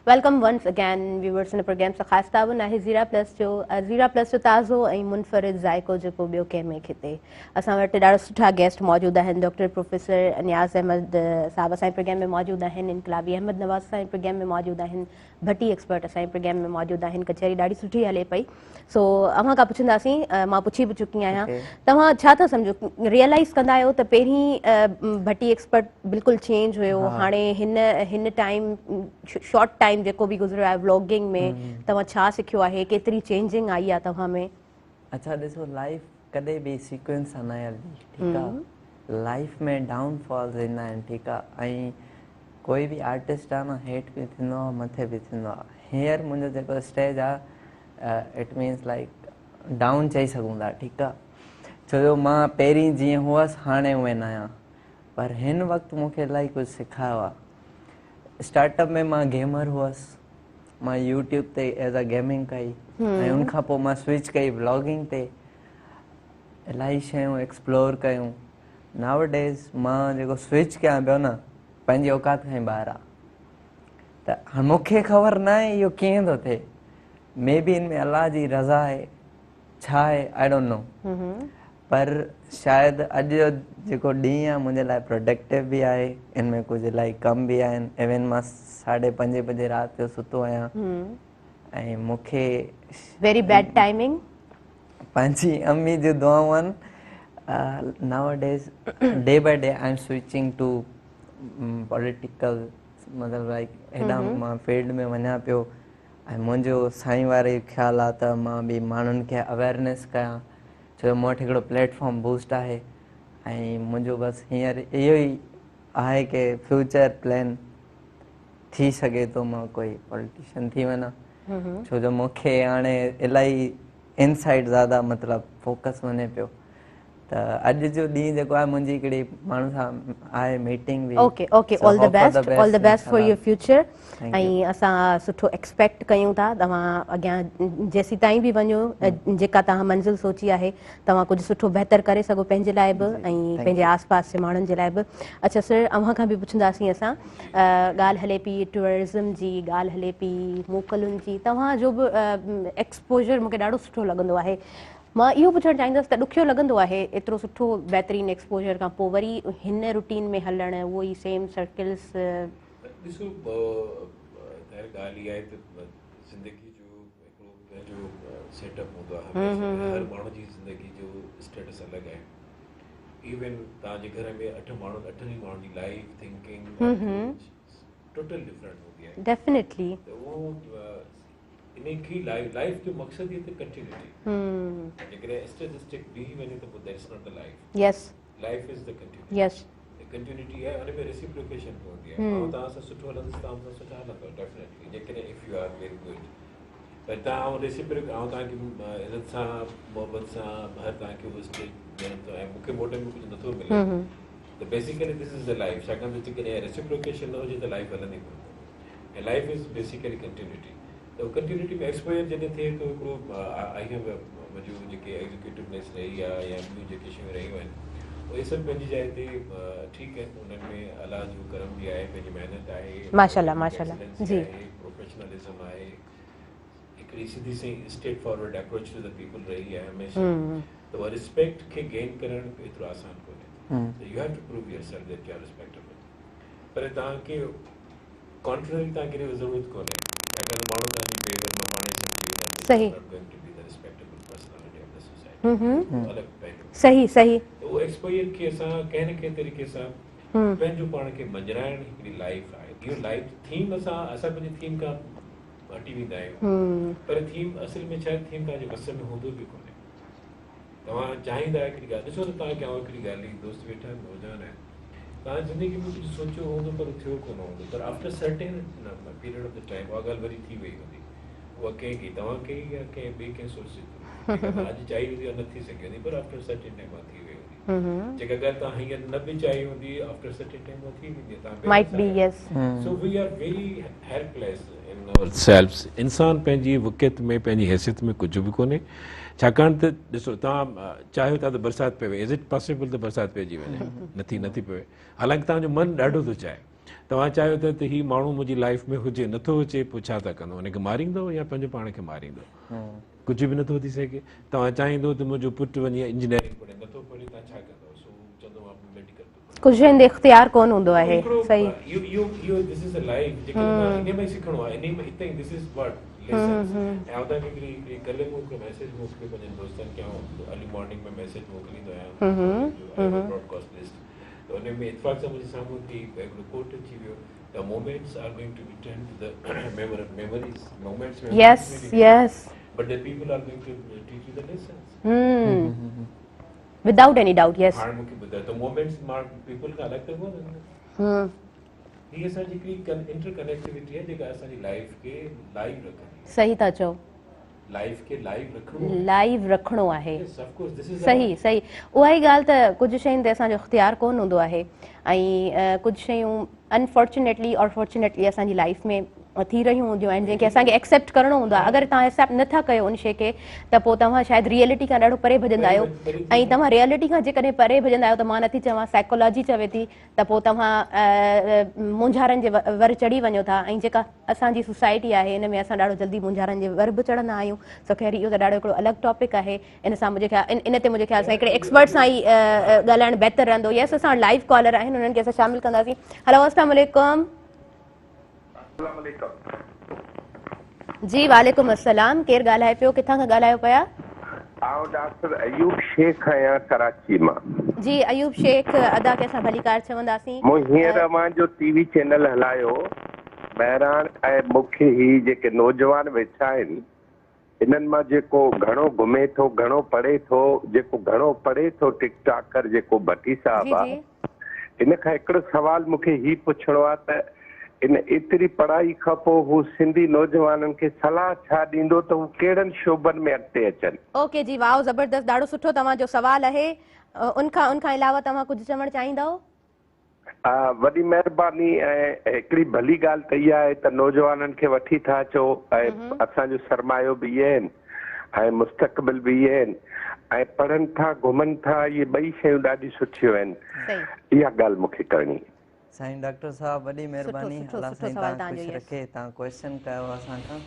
Welcome once again viewers هن programme سان خاص تعاون آهي زيرا پلس جو زيرا پلس جو تازو ۽ منفرد ذائقو جيڪو ٻيو ڪنهن ۾ کتي اسان وٽ ڏاڍا سٺا گيسٽ موجود آهن ڊاڪٽر پروفيسر نياز احمد صاحب اسان جي پروگرام ۾ موجود آهن انقلابي احمد نواز اسان جي پروگرام ۾ موجود آهن ڀٽي ايڪسپرٽ اسان جي پروگرام ۾ موجود آهن ڪچهري ڏاڍي سٺي هلي پئي سو اوهان کان پڇنداسين مان پڇي به چڪي آهيان توهان ڇا ٿا سمجهو ريئلائز ڪندا آهيو ته پهرين ڀٽي ايڪسپرٽ بلڪل چينج هيو هاڻي هن هن ٽائيم شارٽ ٽائيم جيڪو به گذريو آهي ولاگنگ ۾ توهان ڇا سکيو آهي ڪيتري چينجنگ آئي آهي توهان ۾؟ اڇا ڏسو لائيف ڪڏهن به سيڪوئنس سان ناهي هلندي ٺيڪ آ لائيف ۾ ڊائون فالز ايندا آهن ٺيڪ آ ۽ ڪوئي به آرٽسٽ آ نه هيٺ به ٿيندو آ مٿي به ٿيندو آ هينئر منهنجو جيڪو اسٽيج آ it means like down چئي سگهون ٿا ٺيڪ آ ڇو جو مان پهرين جيئن هئس هاڻي اهي نه آهيان پر هن وقت مون کي الاهي ڪجهه سکايو آ اسٽارٽ اپ ۾ مان گيمر هئس مان يوٽيوب تي ايز ا گيمنگ ڪئي ۽ ان کان پوء مان سوئچ ڪئي ولاگنگ تي الاهي شيون ايڪسپلور ڪيون ناو ڊيز مان جيڪو سوئچ ڪيان پيو نه پنهنجي اوقات کان ٻاهر آ ته مون کي خبر نه آهي اهو ڪيئن ٿو ٿئي مي بي ان ۾ الله جي رضا آهي ڇا آهي I don't know پر شايد اڄ جو جيڪو ڏينهن آهي منهنجي لاء پروڊڪٽو به آهي ان ۾ ڪجهه الاهي ڪم به آهن ايون مان ساڍي پنجين بجي رات جو ستو آهيان ۽ مون کي ويري بيڊ ٽائمنگ پنهنجي امي جون دعائون آهن nowadays day by day I am switching to political مطلب لائڪ هيڏانهن مان فيلڊ ۾ وڃان پيو ۽ منهنجو سائين واري خيال آ ته مان به ماڻهن کي اويرنيس ڪيان ڇو جو مون وٽ هڪڙو پليٽ فارم بوسٽ آهي ۽ منهنجو بس هينئر اهو ئي آهي ڪي فيوچر پلان ٿي سگهي ٿو مان ڪوئي پوليٽيشن ٿي وڃان ڇو جو مون کي هاڻي الاهي ان سائيڊ زياده مطلب فوڪس وڃي پيو ته اڄ جو ڏينهن جيڪو آهي منهنجي هڪڙي ماڻهو سان آهي ميٽنگ به okay okay all the best all the best for your future ۽ اسان سٺو ايڪسپيڪٽ ڪيون ٿا توهان اڳيان جيسين تائين به وڃو جيڪا توهان منزل سوچي آهي توهان ڪجهه سٺو بهتر ڪري سگهو پنهنجي لاء به ۽ پنهنجي آس پاس جي ماڻهن جي لاء به اڇا سر اوهان کان به پڇنداسين اسان ڳالهه هلي پئي ٽوئرزم جي ڳالهه هلي پئي موڪلن جي توهان جو به ايڪسپوجر مونکي ڏاڍو سٺو لڳندو آهي مان اهو پڇڻ چاهيندس ته ڏکيو لڳندو آهي ايترو سٺو بهترين ايڪسپوجر کان پوء وري هن روٽين ۾ هلڻ اهو ئي سيم سرڪلز. ڏسو ظاهر ڳالهه اها آهي ته زندگي جو هڪڙو پنهنجو سيٽ اپ هوندو آهي هميشه هر ماڻهو جي زندگي جو اسٽيٽس الڳ آهي ايون توهان جي گهر ۾ اٺ ماڻهو اٺن ئي ماڻهن جي لائف ٿنڪنگ ٽوٽل ڊفرنٽ هوندي آهي ڊيفنيٽلي ته اهو انهي کي لائف لائف جو مقصد ئي ته ڪنٽينيوٽي جيڪڏهن اسٽيٽسٽڪ بيهي وڃي ته پوء that is not the life yes life is the continuity yes continuity آهي ان ۾ ريسيپروڪيشن به هوندي آهي آئون توهان سان سٺو هلندس توهان مون سان سٺا هلندو ڊيفنيٽلي جيڪڏهن if you are very good پر توهان آئون ريسيپروڪ آئون توهان کي عزت سان محبت سان هر توهان کي اهو اسٽيج ڏيان ٿو ۽ مون کي موٽ ۾ ڪجهه نٿو ملي ته basically this is the life ڇاڪاڻ ته جيڪڏهن ريسيپروڪيشن نه هجي ته لائف هلندي ڪونه ۽ لائف is basically continuity ته اهو ڪنٽينيوٽي ۾ ايڪسپوجر جڏهن ٿئي ٿو هڪڙو I have منهنجون جيڪي ايگزيڪيوٽونيس رهي آهي يا ٻيون جيڪي شيون رهيون آهن اهي سڀ پنهنجي جاء تي ٺيڪ آهن انهن ۾ الله جو ڪرم به آهي پنهنجي محنت آهي ماشاءالله ماشاءالله جي پروفيشنلزم آهي هڪڙي سڌي سئي straightforward approach to the people رهي آهي هميشه ته اها ريسپيڪٽ کي گين ڪرڻ ايترو آسان ڪونهي ته you have to prove yourself that you are respectable پر توهان کي ڪانٽرري توهان کي ضرورت ڪونهي ڇاڪاڻ ته ماڻهو توهان جي بيهيويئر مان پاڻ ئي سمجهي ويندا آهن صحيح not going to be the respectable personality of the society الڳ پهلو صحيح صحيح ته اهو ايڪسپوجر کي اسان ڪنهن نه ڪنهن طريقي سان پنهنجو پاڻ کي مڃرائڻ هڪڙي لائف آهي اهو لائف ٿيم اسان اسان پنهنجي ٿيم کان هٽي ويندا آهيون پر ٿيم اصل ۾ ڇا آهي ٿيم توهان جي وس ۾ هوندو به ڪونهي توهان چاهيندا آهيو هڪڙي ڳالهه ڏسو ته توهان کي آئون هڪڙي ڳالهه دوست ويٺا آهن نوجوان آهن توهان زندگي ۾ ڪجهه سوچيو هوندو پر ٿيو ڪونه هوندو پر after certain period of the time اها ڳالهه وري ٿي وئي هوندي اها ڪنهن ڪئي توهان ڪئي يا ڪنهن ٻئي ڪنهن سورس جي ٿرو جيڪا توهان اڄ چاهي هوندي اها نه ٿي سگهي هوندي پر آفٽر سرٽين ٽائيم اها ٿي وئي هوندي جيڪا ڳالهه توهان هينئر نه به چاهي هوندي آفٽر سرٽين ٽائيم اها ٿي ويندي توهان might be yes so we are very helpless in ourselves انسان پنهنجي وقعت ۾ پنهنجي حيثيت ۾ ڪجهه به ڪونهي ڇاڪاڻ ته ڏسو توهان چاهيو ٿا ته برسات پوي از it possible ته برسات پئجي وڃي نٿي نٿي پوي حالانڪه توهان جو من ڏاڍو ٿو چاهي توهان چاهيو ٿا ته هي ماڻهو منهنجي لائيف ۾ هجي، نٿو اچي، پوء ڇا ٿا ڪندو؟ ان کي ماريندو يا پنهنجو پاڻ کي ماريندو؟ ڪجهه به نٿو ٿي سگهي. توهان چاهيندو ته منهنجو پٽ وڃي انجنيئرنگ پڙهي، نٿو پڙهي، توهان ڇا ڪندو؟ سو هو چوندو مان ميڊيڪل ٿو پڙهان. ڪجهه شين تي اختيار ڪونه هوندو آهي. صحيح. اهو اهو اهو this is the life جيڪڏهن توهان انهي مان ئي سکڻو آهي انهي مان اتي ئي this is what lessons ۽ آئون توهان کي هڪڙي هڪڙي ڪلهه مون هڪڙو ميسيج موڪليو پنهنجن دوستن کي آئون ارلي مارننگ ۾ ميسيج موڪليندو آهيان I have a broadcast list ته ان ۾ اتفاق سان منهنجي سامهون هڪڙي هڪڙو ڪوٽ اچي ويو ته moments are going to be turn to the memories moments yes yes but the people are going to teach you the lessons without any doubt yes هاڻ مونکي ٻڌايو ته مومينٽس مان پيپل کان الڳ ته ڪونه هي اسان جي هڪڙي انٽر ڪنيڪٽيوٽي آهي جيڪا اسان جي لائيف کي لائيو رکندي آهي. صحيح ٿا چئو. لائيف کي لائيو رکڻو آهي. لائيو رکڻو آهي. Yes of course this is صحيح صحيح اها ئي ڳالهه ته ڪجهه شين تي اسان جو اختيار ڪونه هوندو آهي ۽ ڪجهه شيون انفارچونيٽلي اور فارچونيٽلي اسان جي لائيف ۾ ٿي رهيون هونديون آهن جنهن کي اسان کي ايڪسيپٽ ڪرڻو هوندو آهي اگر توهان ايڪسيپٽ نٿا ڪيو ان شي کي ته پوء توهان شايد ريئلٽي کان ڏاڍو پري ڀڄندا آهيو ۽ توهان ريئلٽي کان جيڪڏهن پري ڀڄندا آهيو ته مان نٿي چوان سائيڪالاجي چوي ٿي ته پوء توهان مونجهارن جي ور چڙهي وڃو ٿا ۽ جيڪا اسان جي سوسائٽي آهي ان ۾ اسان ڏاڍو جلدي مونجهارن جي ور به چڙهندا آهيون سو خير اهو ته ڏاڍو هڪڙو الڳ ٽاپڪ آهي ان سان منهنجي خيال ان تي منهنجي خيال سان هڪڙي ايڪسپرٽ سان ئي ڳالهائڻ بهتر رهندو يس اسان وٽ لائيو ڪالر آهن انهن کي اسان شامل ڪنداسين هلو السلام عليڪم. السلام عليڪم. جي وعليڪم السلام ڪير ڳالهائي پيو ڪٿان کان ڳالهايو پيا. آئون ڊاڪٽر ايوب شيخ آهيان ڪراچي مان. جي ايوب شيخ ادا کي اسان ڀليڪار چونداسين. مون هينئر اوهان جو ٽي وي چينل هلايو مهراڻ ۽ مون کي هي جيڪي نوجوان ويٺا آهن انهن مان جيڪو گهڻو گهمي ٿو گهڻو پڙهي ٿو جيڪو گهڻو پڙهي ٿو ٽڪ ٽاڪر جيڪو ڀٽي صاحب آ ان کان هڪڙو سوال مون کي هي پڇڻو آ ته ان ايتري پڙهائي کان پوء هو سنڌي نوجوانن کي صلاح ڇا ڏيندو ته هو ڪهڙن شعبن ۾ اڳتي اچن؟ اوڪي جي واء زبردست ڏاڍو سٺو توهان جو سوال اهي ان کان ان کان علاوه توهان ڪجهه چوڻ چاهيندؤ؟ وڏي مهرباني ۽ هڪڙي ڀلي ڳالهه ته اها آهي ته نوجوانن کي وٺي ٿا اچو ۽ اسان جو سرمايو به اهي آهن ۽ مستقبل به اهي آهن ۽ پڙهن ٿا گهمن ٿا اهي ٻئي شيون ڏاڍيون سٺيون آهن اها ڳالهه مون کي ڪرڻي. سائين ڊاڪٽر صاحب وڏي مهرباني الله سائين توهان خوش رکي توهان ڪوئسچن ڪيو اسان کان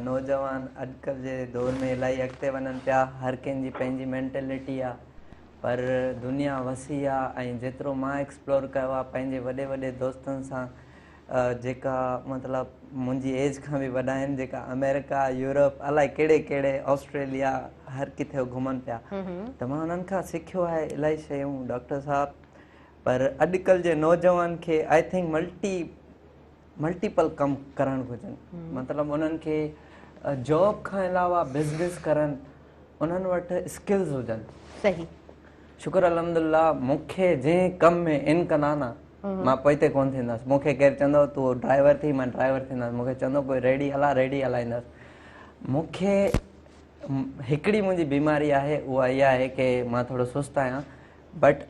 نوجوان اڄڪلهه جي دور ۾ الاهي اڳتي وڃن پيا هر ڪنهن جي پنهنجي مينٽلٽي آ پر دنيا وسيع آ ۽ جيترو مان ايڪسپلور ڪيو آ پنهنجي وڏي وڏي دوستن سان جيڪا مطلب منهنجي ايج کان به وڏا آهن جيڪا آمريڪا يورپ الائي ڪهڙي ڪهڙي آسٽريليا هر ڪٿي گهمن پيا ته مان انهن کان سکيو آهي الاهي شيون ڊاڪٽر صاحب پر اڄڪلهه جي نوجوان کي I think multi multiple ڪم ڪرڻ گهرجن مطلب انهن کي جاب کان علاوه بزنس ڪرن انهن وٽ اسڪلز هجن صحيح شڪر الحمدلله مون کي جنهن ڪم ۾ ان ڪندا نه مان پوئتي ڪون ٿيندس مون کي ڪير چوندو تون ڊرائيور ٿي مان ڊرائيور ٿيندس مون کي چوندو ڪوئي ريڙهي هلا ريڙهي هلائيندس مون کي هڪڙي منهنجي بيماري آهي اها اها آهي ڪي مان ٿورو سست آهيان بٽ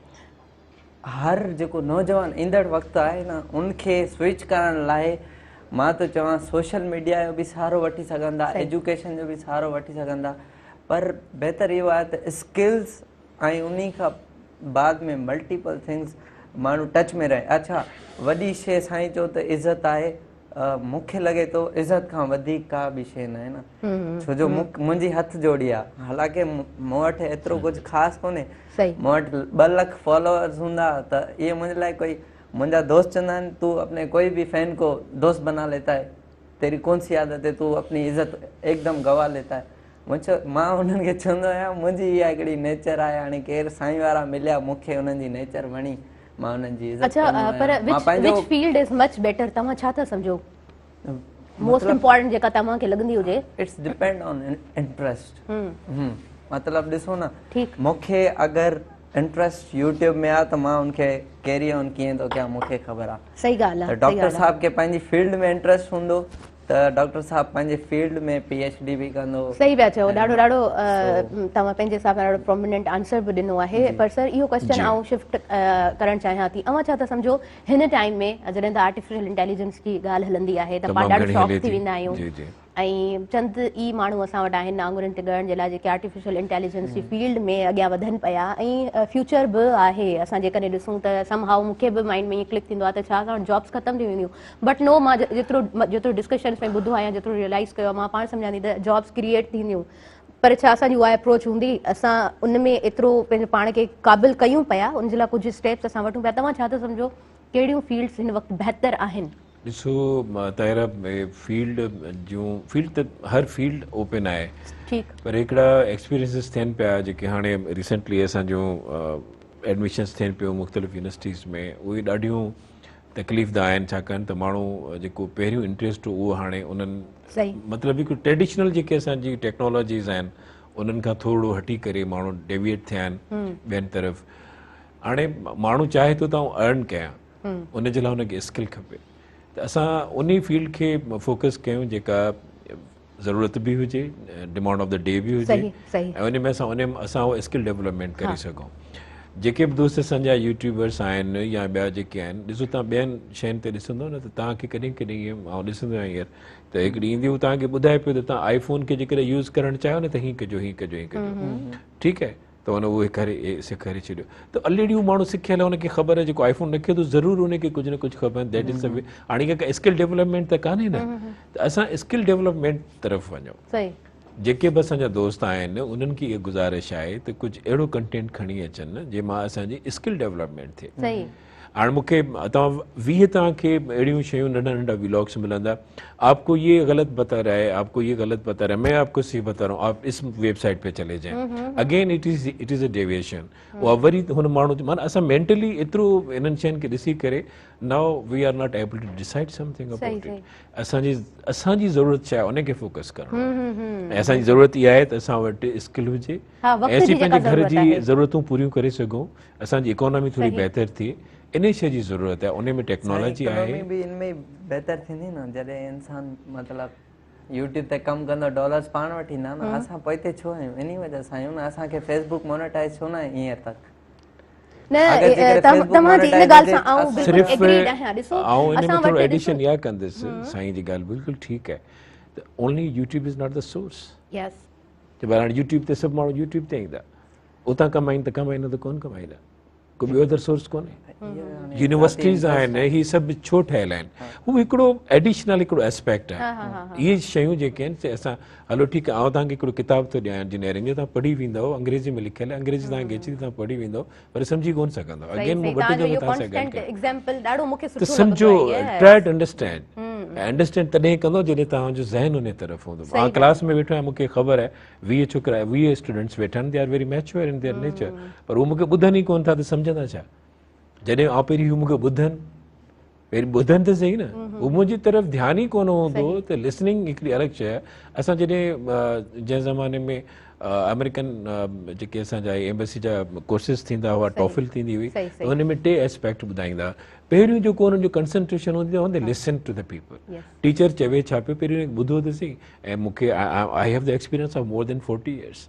هر جيڪو نوجوان ايندڙ وقت آهي نه ان کي سوئچ ڪرڻ لاء مان ٿو چوان سوشل ميڊيا جو به سهارو وٺي سگهن ٿا ايجوڪيشن جو به سهارو وٺي سگهن ٿا پر بهتر اهو آهي ته اسڪلز ۽ انهي کان بعد ۾ ملٽيپل ٿنگز ماڻهو ٽچ ۾ رهي اڇا وڏي شي سائين چئو ته عزت آهي مون کي لڳي ٿو عزت کان وڌيڪ ڪا به شي ناهي نه ڇو جو منهنجي هٿ جوڙي آ حالانڪه مون وٽ ايترو ڪجهه خاص ڪونهي مون وٽ 2 لک فالوورز هوندا ته اهي منهنجي لاء ڪوئي منهنجا دوست چوندا آهن تون اپني ڪوئي به فين ڪو دوست بنا ليتا هي تيري ڪون سي عادت هي تون اپني عزت ايڪدم گوا ليتا هي مون چيو مان انهن کي چوندو آهيان منهنجي اها هڪڙي نيچر آهي هاڻي ڪير سائين وارا مليا مون کي انهن جي نيچر وڻي مان انهن جي عزت اڇا ڪندو پر آهيان مان وچ پنهنجو which field is much better توهان ڇا ٿا سمجهو موسٽ امپورٽنٽ جيڪا توهان کي لڳندي هجي. It's depend on interest مطلب ڏسو نه ٺيڪ مون کي اگر انٽرسٽ يوٽيوب ۾ آ ته مان ان کي ڪيري آن ڪيئن ٿو ڪيان مون کي خبر آ صحيح ڳالهه آ ته ڊاڪٽر صاحب کي پنهنجي فيلڊ ۾ انٽرسٽ هوندو ته ڊاڪٽر صاحب پنهنجي فيلڊ ۾ پي ايڇ ڊي به ڪندو. صحيح پيا چئو ڏاڍو ڏاڍو توهان پنهنجي حساب سان ڏاڍو پروميننٽ آنسر به ڏنو آهي پر سر اهو ڪويسچن آئون شفٽ ڪرڻ چاهيان ٿي اوهان ڇا ٿا سمجهو هن ٽائيم ۾ جڏهن ته آرٽيفيشل انٽيليجنس جي ڳالهه هلندي آهي ته پاڻ ڏاڍو شاڪ ٿي ويندا آهيون ۽ چند ئي ماڻهو اسان وٽ آهن آڱرين تي ڳڻڻ جي لاء جيڪي آرٽيفيشل انٽيليجنس جي فيلڊ ۾ اڳيان وڌن پيا ۽ فيوچر به آهي. اسان جيڪڏهن ڏسون ته سم هائو مون کي به مائنڊ ۾ ائين ڪلڪ ٿيندو آهي ته ڇا اسان وٽ جابس ختم ٿي وينديون بٽ نو مان جيترو جيترو ڊسڪشنس ۾ ٻڌو آهي يا جيترو ريئلائز ڪيو آهي مان پاڻ سمجهان ٿي ته جابس ڪريئيٽ ٿينديون پر ڇا اسان جي اها اپروچ هوندي اسان ان ۾ ايترو پنهنجو پاڻ کي قابل ڪيون پيا ان جي لاء ڪجهه اسٽيپس اسان وٺون پيا توهان ڇا ٿا سمجهو ڪهڙيون فيلڊس هن وقت بهتر آهن؟ ڏسو طاهره فيلڊ جون فيلڊ ته هر فيلڊ اوپن آهي ٺيڪ پر هڪڙا ايڪسپيرينسز ٿين پيا جيڪي هاڻي ريسنٽلي اسان جون ايڊميشنس ٿين پيون مختلف يونيورسٽيز ۾ اهي ڏاڍيون تڪليف ده آهن ڇاڪاڻ ته ماڻهو جيڪو پهريون انٽريسٽ هو اهو هاڻي انهن مطلب هڪ ٽريڊيشنل جيڪي اسان جي ٽيڪنالاجيز آهن انهن کان ٿورو هٽي ڪري ماڻهو ڊيويئيٽ ٿيا آهن ٻين طرف هاڻي ماڻهو چاهي ٿو ته آئون ارن ڪيان ان جي لاء هن کي اسڪل کپي ته اسان انهي فيلڊ کي فوڪس ڪيون جيڪا ضرورت به هجي ڊمانڊ آف the D به هجي ۽ ان ۾ اسان ان اسان اهو اسڪل ڊيولپمينٽ ڪري سگهون جيڪي به دوست اسان جا يوٽيوبرس آهن يا ٻيا جيڪي آهن ڏسو توهان ٻين شين تي ڏسندو نه ته توهان کي ڪڏهن ڪڏهن ائين آئون ڏسندو آهيان هينئر ته هڪڙي ايندي هو توهان کي ٻڌائي پيو ته توهان آئي فون کي جيڪڏهن يوز ڪرڻ چاهيو نه ته هيئن ڪجو هيئن ڪجو هيئن ڪجو ٺيڪ آهي ته ان اهو ڪري سيکاري ڇڏيو ته الريڊي هو ماڻهو سکيل آهي ان کي خبر آهي جيڪو آئي فون رکي ٿو ضرور ان کي ڪجهه نه ڪجهه خبر آهي that is the وي هاڻي ڪا اسڪل ڊيولپمينٽ ته ڪانهي نه ته اسان اسڪل ڊيولپمينٽ طرف وڃون صحيح جيڪي به اسان جا دوست آهن انهن کي اها گذارش آهي ته ڪجهه اهڙو ڪنٽينٽ کڻي اچن جنهن مان اسان جي اسڪل ڊيولپمينٽ ٿئي صحيح هاڻ مون کي توهان 20 توهان کي اهڙيون شيون ننڍا ننڍا ولاگس ملندا آپ کو یہ غلط بتا رها هي آپ کو یہ غلط بتا رها هي مين آپ کو صحيح بتا رها هون آپ اس ويب سائيٽ پي چلي جائين again it is it is a deviation اها وري هن ماڻهو معنيٰ اسان مينٽلي ايترو انهن شين کي ڏسي ڪري now we are not able to decide something about it اسان جي اسان جي ضرورت ڇا آهي ان کي فوڪس ڪرڻو آهي ۽ اسان جي ضرورت اها آهي ته اسان وٽ اسڪل هجي ۽ اسين پنهنجي گهر جي ضرورتون پوريون ڪري سگهون اسان جي اڪانومي ٿوري بهتر ٿئي انهي شي جي ضرورت آهي انهي ۾ ٽيڪنالاجي آهي. اڪانومي به ان ۾ بهتر ٿيندي نه جڏهن انسان مطلب يوٽيوب تي ڪم ڪندو ڊالرز پاڻ وٽ ايندا نه اسان پوئتي ڇو آهيون انهي وجه سان آهيون نه اسان کي فيسبوڪ مونيٽائز ڇو نه آهي هينئر تڪ نه توهان جي ان ڳالهه سان آئون بلڪل ايگريڊ آهيان ڏسو آئون ان ۾ ٿورو ايڊيشن اها ڪندس سائين جي ڳالهه بلڪل ٺيڪ آهي ته only YouTube is not the source yes چي بهرحال يوٽيوب تي سڀ ماڻهو يوٽيوب تي ايندا اتان ڪمائين ته ڪمائين نه ته ڪونه ڪمائيندا ڪو ٻيو ادر سورس ڪونهي يونيورسٽيز آهن هي سڀ ڇو ٺهيل آهن هو هڪڙو ايڊيشنل هڪڙو اسپيڪٽ آهي اهي شيون جيڪي آهن سي اسان هلو ٺيڪ آهي آئون توهان کي هڪڙو ڪتاب ٿو ڏيان انجنيئرنگ جو توهان پڙهي ويندؤ انگريزي ۾ لکيل آهي انگريزي توهان کي اچي ٿي توهان پڙهي ويندؤ پر سمجهي ڪونه سگهندؤ اگين مون ٻه ٽي دفعا توهان سان ڳالهه ڪئي ته سمجهو ٽرائي ٽو انڊرسٽينڊ ۽ انڊرسٽينڊ تڏهن ڪندؤ جڏهن توهان جو ذهن ان طرف هوندو آئون ڪلاس ۾ ويٺو آهيان مون کي خبر آهي 20 ڇوڪرا 20 اسٽوڊنٽس ويٺا آهن they are very mature in their nature پر هو مونکي ٻڌن ئي ڪونه ٿا ته سمجهندا ڇا جڏهن آئون پهرين هو مونکي ٻڌن پهرين ٻڌن ته صحيح نه هو منهنجي طرف ڌيان ئي ڪونه هوندو ته لسننگ هڪڙي الڳ شيء آهي اسان جڏهن جنهن زماني ۾ آمريڪن جيڪي اسان جا ايمبسي جا ڪورسز ٿيندا هئا ٽوفل ٿيندي هئي ته ان ۾ ٽي اسپيڪٽ ٻڌائيندا پهريون جيڪو انهن جو ڪنسنٽريشن هوندو هو listen to the people teacher چوي ڇا پيو پهريون ٻڌو ته سهي ۽ مون کي I have the experience of more than 40 years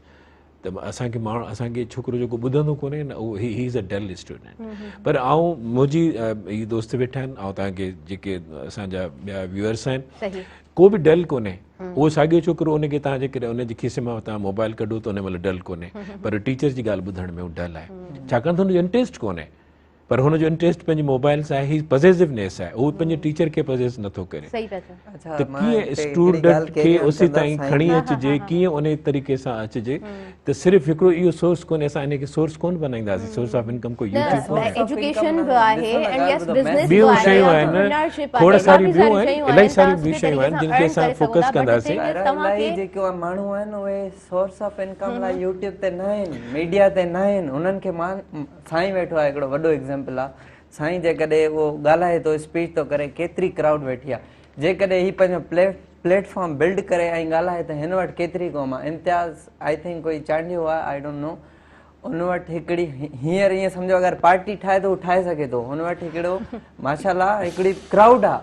ته اسان کي ماڻهو اسان کي ڇوڪرو جيڪو ٻڌندو ڪونهي نه اهو هي از ا ڊل اسٽوڊنٽ پر آئون منهنجي هي دوست ويٺا آهن آئون توهان کي جيڪي اسان جا ٻيا ويورس آهن ڪو به ڊل ڪونهي اهو ساڳيو ڇوڪرو ان کي توهان جيڪڏهن ان جي کيسي مان توهان موبائل ڪڍو ته ان مهل ڊل ڪونهي پر ٽيچر جي ڳالهه ٻڌڻ ۾ هو ڊل آهي ڇاڪاڻ ته هن جو انٽريسٽ ڪونهي پر هن جو انٽريسٽ پنهنجي موبائل سان آهي هي پزيسونيس آهي هو پنهنجي ٽيچر کي پزيس نٿو ڪري ته ڪيئن اسٽوڊنٽ کي اوسي تائين کڻي اچجي ڪيئن ان طريقي سان اچجي ته صرف هڪڙو اهو سورس ڪونهي اسان ان کي سورس ڪونه بنائينداسين سورس آف انڪم ڪو يوٽيوب ڪونهي ايجوڪيشن به آهي اينڊ يس بزنس به آهي شيون آهن کوڙ ساريون ٻيون آهن الاهي ساريون ٻيون شيون آهن جن کي اسان فوڪس ڪنداسين الاهي جيڪي ماڻهو آهن اهي سورس آف انڪم لاء يوٽيوب تي نه آهن ميڊيا تي نه آهن انهن کي مان سائين ويٺو آهي هڪڙو وڏو ايگزيمپل آ سائين جيڪڏهن اهو ڳالهائي ٿو اسپيچ ٿو ڪري ڪيتري ڪرائوڊ ويٺي آ جيڪڏهن هي پنهنجو پليٽ فارم بلڊ ڪري ۽ ڳالهائي ته هن وٽ ڪيتري قوم آ امتياز I think ڪوئي چانڊيو آ I don't know ان وٽ هڪڙي هينئر ائين سمجهو اگر پارٽي ٺاهي ٿو ٺاهي سگهي ٿو هن وٽ هڪڙو ماشاءالله هڪڙي ڪرائوڊ آ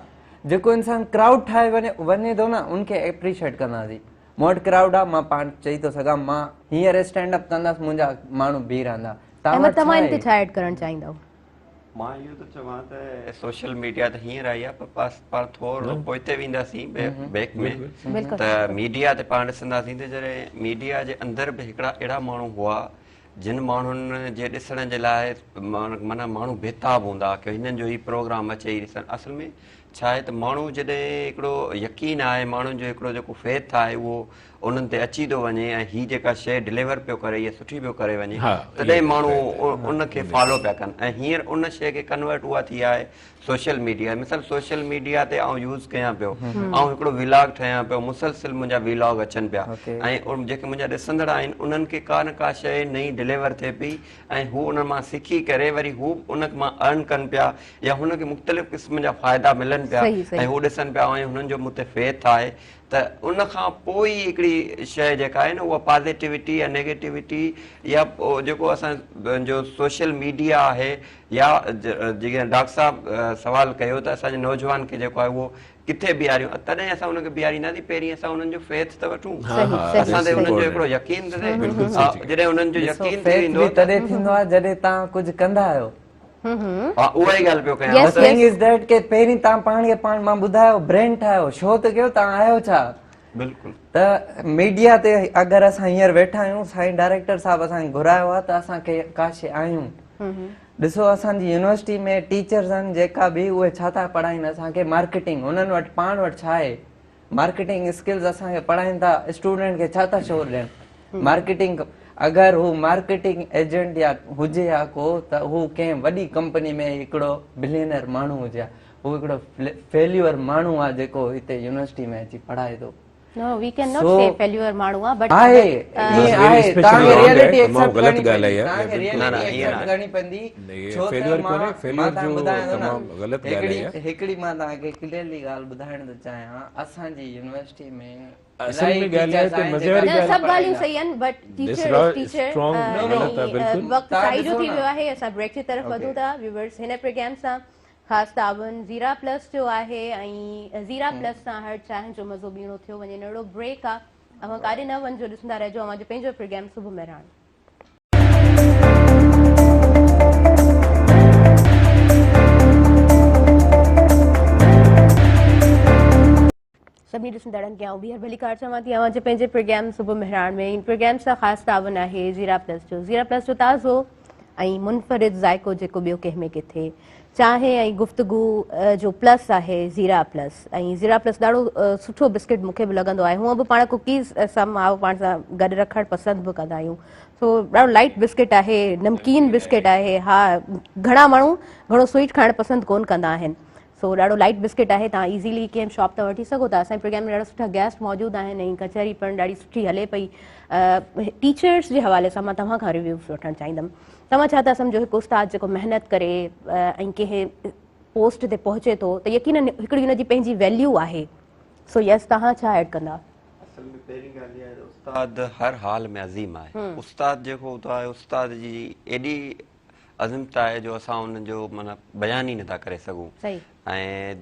جيڪو انسان ڪرائوڊ ٺاهي وڃي ٿو نه ان کي اپريشيٽ ڪنداسين مون وٽ ڪرائوڊ آ مان پاڻ چئي ٿو سگهان مان هينئر اسٽينڊ اپ ڪندس منهنجا ماڻهو بيهي رهندا. احمد توهان ان تي ڇا ايڊ ڪرڻ چاهيندؤ؟ مان اهو ٿو چوان ته سوشل ميڊيا ته هينئر آئي آهي پر پاڻ ٿورو پوئتي وينداسين بيڪ ۾ ته ميڊيا تي پاڻ ڏسنداسين ته جڏهن ميڊيا جي اندر به هڪڙا اهڙا ماڻهو هئا جن ماڻهن جي ڏسڻ جي لاء معنيٰ ماڻهو بيتاب هوندا هئا ڪي هنن جو هي پروگرام اچي ئي ڏسن. اصل ۾ ڇا آهي ته ماڻهو جڏهن هڪڙو يقين آهي ماڻهن جو هڪڙو جيڪو فيٿ آهي اهو انهن تي اچي ٿو وڃي ۽ هي جيڪا شيء ڊليور پيو ڪري اها سٺي پيو ڪري وڃي تڏهن ماڻهو ان کي فالو پيا ڪن ۽ هينئر ان شيء کي ڪنورٽ اها ٿي آهي سوشل ميڊيا مثال سوشل ميڊيا تي آئون يوز ڪيان پيو آئون هڪڙو ولاگ ٺاهيان پيو مسلسل منهنجا ولاگ اچن پيا ۽ جيڪي منهنجا ڏسندڙ آهن انهن کي ڪا نه ڪا شيء نئين ڊليور ٿئي پئي ۽ هو انهن مان سکي ڪري وري هو ان مان ارن ڪن پيا يا هن کي مختلف قسم جا فائدا ملن پيا ۽ هو ڏسن پيا ۽ هنن جو مون تي فيٿ آهي ته ان کان پوء ئي هڪڙي شيء جيڪا آهي نه اها پازيٽيوٽي يا نيگيٽيوٽي يا جيڪو اسان جو سوشل ميڊيا آهي يا جيئن ڊاڪٽر صاحب سوال ڪيو ته اسان جي نوجوان کي جيڪو آهي اهو ڪٿي بيهاريون تڏهن اسان ان کي بيهارينداسين پهرين اسان انهن جو فيٿ ته وٺون اسان تي انهن جو هڪڙو يقين ته ٿئي جڏهن انهن جو يقين ٿي ويندو تڏهن ٿيندو آهي جڏهن توهان ڪجهه ڪندا آهيو ها اها ئي ڳالهه پيو ڪيان The thing is that ڪي پهرين توهان پاڻ کي پاڻ مان ٻڌايو برينڊ ٺاهيو شو ته ڪيو توهان آهيو ڇا بلڪل ته ميڊيا تي اگر اسان هينئر ويٺا آهيون سائين ڊائريڪٽر صاحب اسان کي گهرايو آهي ته اسان کي ڪا شي آهيون ڏسو اسان جي يونيورسٽي ۾ ٽيچرز آهن جيڪا به اهي ڇا ٿا پڙهائين اسان کي مارڪيٽنگ انهن وٽ پاڻ وٽ ڇا آهي مارڪيٽنگ اسڪلز اسان کي پڙهائين ٿا اسٽوڊنٽ کي ڇا ٿا شعور ڏين مارڪيٽنگ اگر هو مارڪيٽنگ ايجنٽ يا هجي ها ڪو ته هو ڪنهن وڏي ڪمپني ۾ هڪڙو بلينر ماڻهو هجي ها هو هڪڙو فيليور ماڻهو آهي جيڪو هتي يونيورسٽي ۾ اچي پڙهائي ٿو No, we cannot say failure ماڻهو آ but آهي ائين آهي توهان کي ريئلٽي ايڪسيپٽ ڪرڻي پوندي توهان کي ريئلٽي ايڪسيپٽ ڪرڻي پوندي ڇو ته مان مان توهان کي ٻڌايان ٿو نه هڪڙي هڪڙي مان توهان کي ڪليئرلي ڳالهه ٻڌائڻ ٿو چاهيان اسان جي يونيورسٽي ۾ اصل ۾ ڳالهه آهي ته مزي واري ڳالهه سڀ ڳالهيون صحيح آهن بٽ ٽيچر is teacher وقت سائي جو ٿي ويو آهي اسان بريڪ جي طرف وڌون ٿا ويورز هن پروگرام سان خاص تعاون زيرا پلس جو آهي ۽ زيرا پلس سان هر چانهه جو مزو ٻيڻو ٿيو وڃي ننڍڙو بريڪ آ اوهان ڪاڏي نه وڃجو ڏسندا رهجو اوهان جو پنهنجو پروگرام صبح مهراڻ. سڀني ڏسندڙن کي آئون ٻيهر ڀليڪار چوان ٿي اوهان جي پنهنجي پروگرام صبح مهراڻ ۾ ان پروگرام سان خاص تعاون آهي زيرا پلس جو زيرا پلس جو تازو ۽ منفرد ذائقو جيڪو ٻيو ڪنهن ۾ ڪٿي چانهه ۽ گفتگو جو پلس آهي زيرا پلس ۽ زيرا پلس ڏاڍو سٺو بسڪٽ مونکي به لڳندو آهي هونء به پاڻ ڪوڪيز سم هاء پاڻ سان گڏ رکڻ پسند به ڪندا آهيون سو ڏاڍو لائٽ بسڪٽ آهي نمڪين بسڪٽ آهي ها گهڻا ماڻهو گهڻو سوئيٽ کائڻ پسند ڪون ڪندا آهن سو ڏاڍو لائيٽ بسڪٽ آهي توهان ايزيلي ڪنهن به شاپ تان وٺي سگهو ٿا اسان جي پروگرام ۾ ڏاڍا سٺا گيسٽ موجود آهن ۽ ڪچهري پڻ ڏاڍي سٺي هلي پئي ٽيچرس جي حوالي سان مان توهان کان ريويوز وٺڻ چاهيندم توهان ڇا ٿا سمجهو هڪ استاد جيڪو محنت ڪري ۽ ڪنهن پوسٽ تي پهچي ٿو ته يقينن هڪڙي هن جي پنهنجي ويليو آهي سو يس توهان ڇا ايڊ ڪندا؟ اصل ۾ پهرين ڳالهه اها آهي ته استاد هر حال ۾ عظيم آهي استاد جيڪو هوندو آهي استاد جي ايڏي عظمت آهي جو اسان ان جو معنيٰ بيان ئي نٿا ڪري سگهون ۽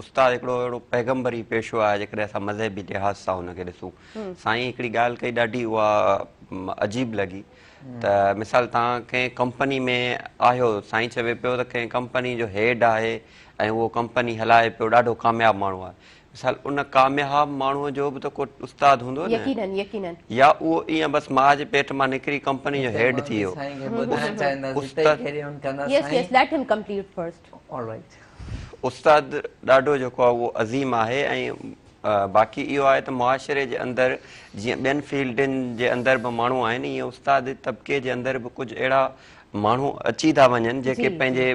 استاد هڪڙو اهڙو پيغمبري پيشو آهي جيڪڏهن اسان مذهبي لحاظ سان ان کي ڏسون سائين هڪڙي ڳالهه ڪئي ڏاڍي اها عجيب لڳي ته مثال توهان ڪنهن ڪمپني ۾ آهيو سائين چوي پيو ته ڪنهن ڪمپني جو هيڊ آهي ۽ اهو ڪمپني هلائي پيو ڏاڍو ڪامياب ماڻهو آهي مثال ان ڪامياب ماڻهوء جو به ته ڪو استاد هوندو نه؟ يقينن يقينن. يا اهو ائين بس ماء جي پيٽ مان نڪري ڪمپني جو هيڊ ٿي ويو. استاد yes yes let him complete first. استاد ڏاڍو جيڪو آهي اهو عظيم آهي ۽ باقي اهو آهي ته معاشري جي اندر جيئن ٻين فيلڊن جي اندر به ماڻهو آهن ائين استاد طبقي جي اندر به ڪجهه اهڙا ماڻهو اچي ٿا وڃن جيڪي پنهنجي